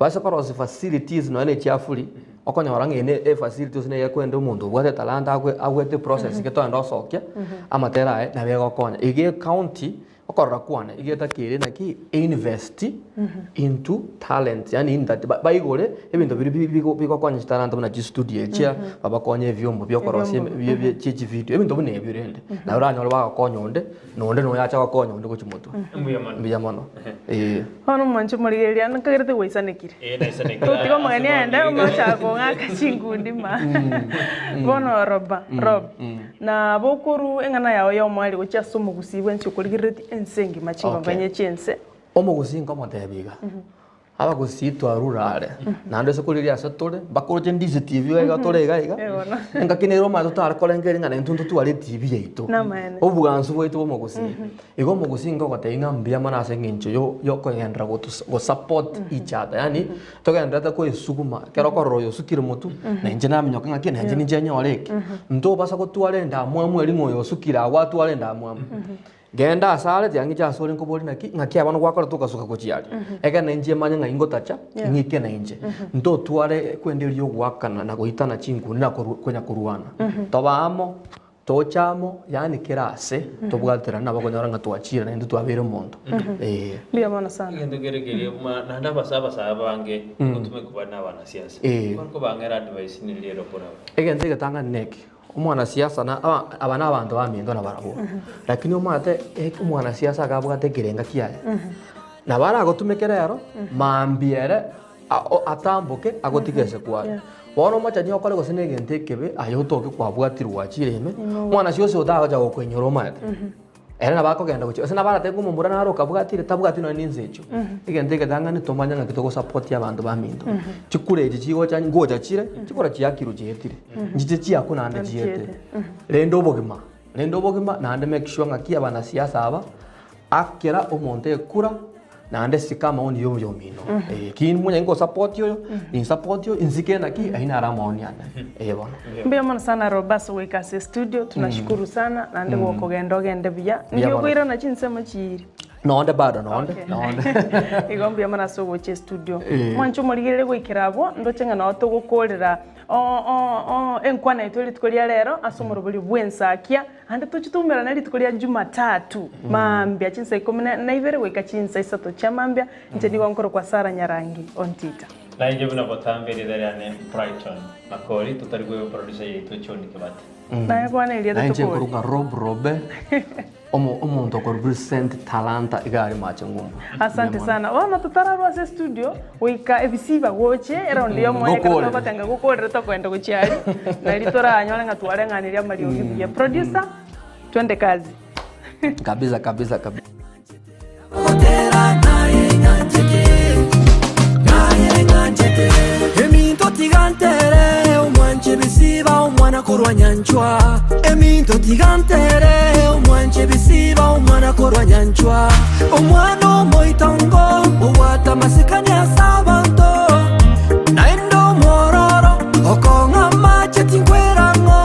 base korosia facilities nonya na echiafuri, okonyora ng'a eye ne efacility gose neye ekwenda omonto obwate etalanta agwe agwete eprocess gete ogenda osokia, amatera aye nabo egokonya. Iga ecounty, okorora kwane, iga etakeire naki einvest into talent yaani in that ba- baigore ebinto biria bi- bigo bigokonya chitalanta buna chistudio echia, babakonye ebiombo biokorosia Ebiombo. bie bie chie chivideo, ebinto buna ebio rende. Nabo oranyore bagokonya onde, na onde noyo acha gokonya onde gochia motwe. Mbuya mono. Mbuya mono, eh. Bono omwanche omorigereria nkagerete gwaisanekire. Ee, naisanekire. Totiga omogeni Ase aende bono omochaka kong'aka chinkundi ma. Bono Roba, Rob, nabo okorwa eng'ana yao ya omwari gochia ase omogusii bwensi okorigereretie ense engima chingongo Okay. enye chi'ense. Omogusii nkomotebia iga, Abagusii twarure are, naende ase korigereria ase tore, mbakoroche ndizi TV iga iga tore iga iga, Eh, bono. engaki nere omanyete totare korengereria ng'a naintwe ntotware etibi yaito. Namaene. Obogansu bwaito bwa omogusii. Igo omogusii nkogotebia ng'a mbuya mono ase eng'encho yo yokogenderera gotos gosupport each other yaani togendererete koesuguma, ekero okorora oyo osukire motwe, na inche naminyoka ng'aki na inche ninche nyore eke. Ntobasa gotwara endamwamu eria ng'a oyo osukire agwo atware endamwamu. Genda asare, tiga ng'iche asore nkoborie naki, ng'aki abana gwakorete ogasuka gochia aria. Ekero na inche manye ng'a ingotacha, ng'ike na inche. Ntotware kwenda erio ogoakana na goitana chinkuni na koru konya korwana. Tobe amo, toche amo, yaani kera ase tobwaterane nabo okonyora ng'a twachire naende twabeire omonto. Eh. Mbuya mono sana. Egento kere keria buna naende abasa abasae abange ngotumekwa bare na abanasiasa. Ekero kobang'era advice neri ere okoraba. Egento egetang'ani neke, Omwanasiasa na aba aba nabanto baminto nabarabwo, lakini omanyete omwanasiasa iga abwate ekerenga kiaye, nabo aragotumeke rero, mambia ere atamboke agotige ase kware. Bono omochani okore gose na egento ekebe aye otoke kwabwatirwe gwachire ime, omwanasiasa oyo tagocha gokoinyora omanyete. Ere nabo akogenda gochia, gose nabo aratebe ng'a omomura naro okabwatire, tabwati nonye na inse echio. Egento egetang'ani tomanye ng'aki togosapotia abanto baminto. Chikura echi chigocha ngocha chire, chikura chiakirwe chietire, nchiche chiakwo naende chiete. Rende obogima, rende obogima naende make sure ng'aki abanasiasa aba, akera omonto ekura, naende sika amaoni ya oyomino. Ki monyene ngosapotia oyo, ninsapotie oyo, insike naki, ayio naro amaoni ane. Ee bono. Mbuya mono sana Rob ase goika ase studio, tunashukuru sana naende gokogenda ogende buya. Mbuya Ndi mono. okoirana chinsemo chiiri. Nonde bado nonde, Okay. nonde. Igo mbuya mono ase ogocha estudio. Eh. Mwanche omorigereria goikera abwo, ndoche ng'a noo togokorera o- o- o enkwana yaito rituko ria rero ase omoroberio bw'ensakia. Naende tochie toumerane rituko ria Jumatatu mambia chinsa ikomi na ibere goika chinsa isato chia mambia. Inche nigo nkorokwa Sarah Nyarangi Ontita. Na inche buna botambe erieta riane Brighton Makori, totari koigwa producer yaito John Kibati. Naye kwana erieta Naye inche tokore. nkoruga Rob Robe, omo- omonto okorepresent talanta iga are mache ng'umbu. Asante sana. Bono totararwa ase studio goika ebisiba goche eraundi ya omoyo ekero Gokorere. togotenga gokorere tokoenda gochia aria nari toranyore ng'a twareng'anirie amariogi buya. Producer, twende kazi. Kabisa kabisa kabisa. Gotera naye ng'anchete, naye ng'anchete. Eminto tiga ntere, omwanche bisiba omwana korwa nyanchwa. Eminto tiga ntere, omwanche bisiba omwana korwa nyanchwa. Omwana omoitongo, obwate amasikani ase abanto, naende omwororo, okong'a amache tinkwera ng'o.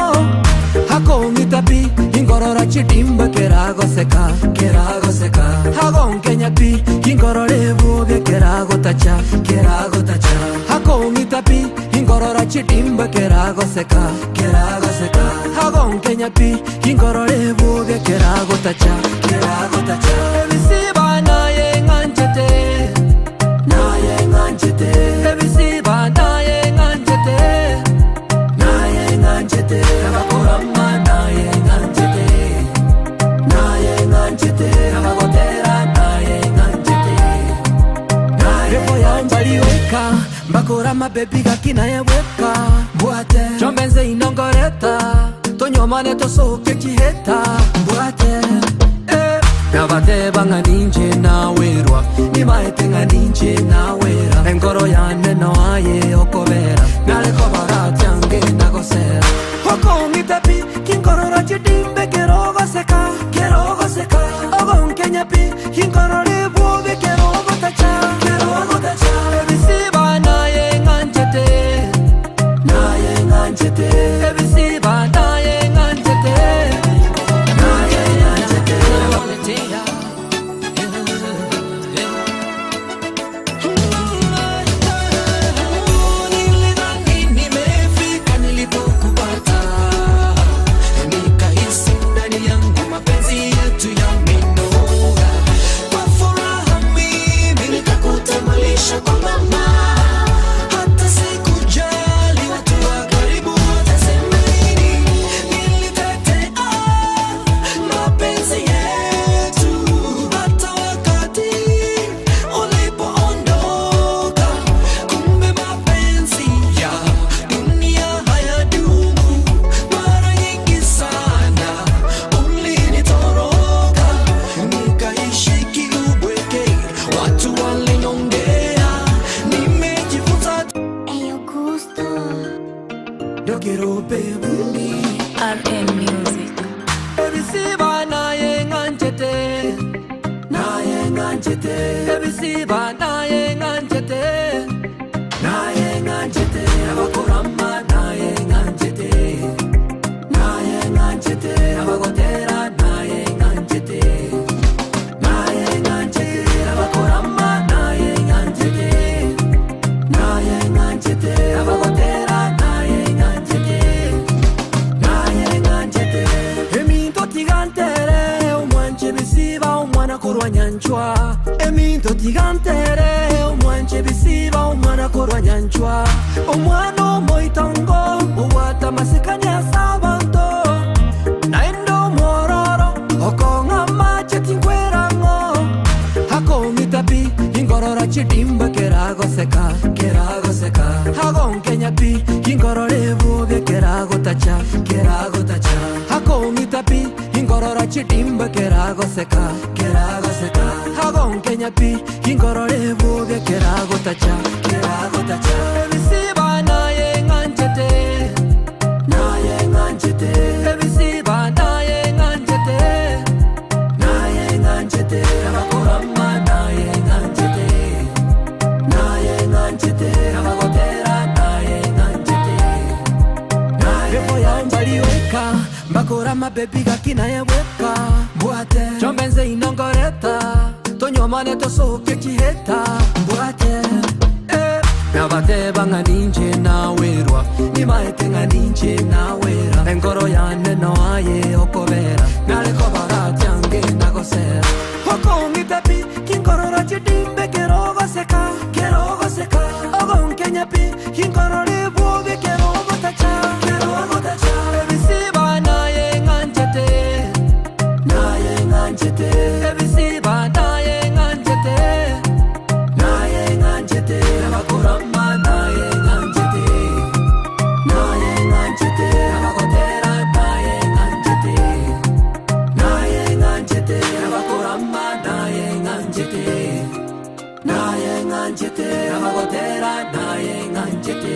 Akong'ita pi, inkorora chidimba keragoseka, keragoseka. Agonkenya pi, inkorora ebobia keragotacha, keragotacha. Akong'ita pi, inkorora chidimba keragoseka, keragoseka. Agonkenya pi, inkorora ebobia keragotacha, keragotacha. Ebisiba naye ng'anchete, naye ng'anchete. Ebisiba naye ng'anchete. Naye ng'anchete abakorama naye ng'anchete naye ng'anchete abagotera naye ng'anchete naye yambari weka mbakorama bebi gaki naye bweka mbwate chombe inongoreta tonyomane tosoke chiheta mbwate eh. Nabateba ng'a ninche nawerwa nimaete ng'a ninche nawera enkoro yane noaye okobera nare kobagatia ngenda gosera okong'ita pi kinkorora chidimbe kerogoseka kerogoseka ogonkenya pi kinkorora ebwobe kerogotacha kerogotacha ebisiba naye ng'anchete naye ng'anchete ebisiba naye ng'anchete naye ng'anchete. Nilidhani nimefika nilipokupata, nikahisi ndani yangu mapenzi yetu yamenoga. Kwa furaha mimi nikakutambulisha kwa mama, hata sikujali watu wa karibu watasema nini. Nilitetea mapenzi yetu hata wakati ulipoondoka. Kumbe mapenzi ya dunia hayadumu, mara nyingi sana ulinitoroka, nikaishi kiubweke, watu walinongea, nimejifunza Eyo gusto. Dokerope bundi RM Music. Ebisiba naye ng'anchete naye ng'anchete ebisiba naye ng'anchete naye ng'anchete abakorama naye ng'anchete naye ng'anchete abagotera naye ng'anchete. korwa Nyanchwa. Eminto tiga ntere omwanche bisiba omwana korwa Nyanchwa. Omwana omoitongo obwate amasikani ase abanto, naende omwororo okong'a amache tinkwera ng'o. Akong'ita pi inkorora chidimba keragoseka, keragoseka. Agonkenya pi inkorora ebobia keragotacha, keragotacha. Akong'ita pi inkorora chidimba keragoseka, keragoseka. Agonkenya pi inkorora ebobia keragotacha, keragotacha. Ebisiba naye ng'anchete, naye ng'anchete. Ebisiba naye ng'anchete. Naye ng'anchete abakorama naye ng'anchete naye ng'anchete abagotera naye ng'anchete naye yambariweka mbakorama bebi gaki naye bweka mbwate chombe nze inongoreta tonywomane tosoke chiheta mbwate eh. Nabateba ng'a ninche nawerwa nimaete ng'a ninche nawera enkoro yane noaye okobera nare kobagatia nge nagosera okong'ita pi kinkorora chidimbe kerogoseka kerogoseka ogonkenya pi kinkorora ebwobe kerogotacha kerogotacha ebisiba naye ng'anchete naye ng'anchete ebisiba naye ng'anchete naye ng'anchete abakorama naye ng'anchete naye ng'anchete abagotera naye ng'anchete naye ng'anchete abakorama naye ng'anchete naye ng'anchete abagotera naye ng'anchete.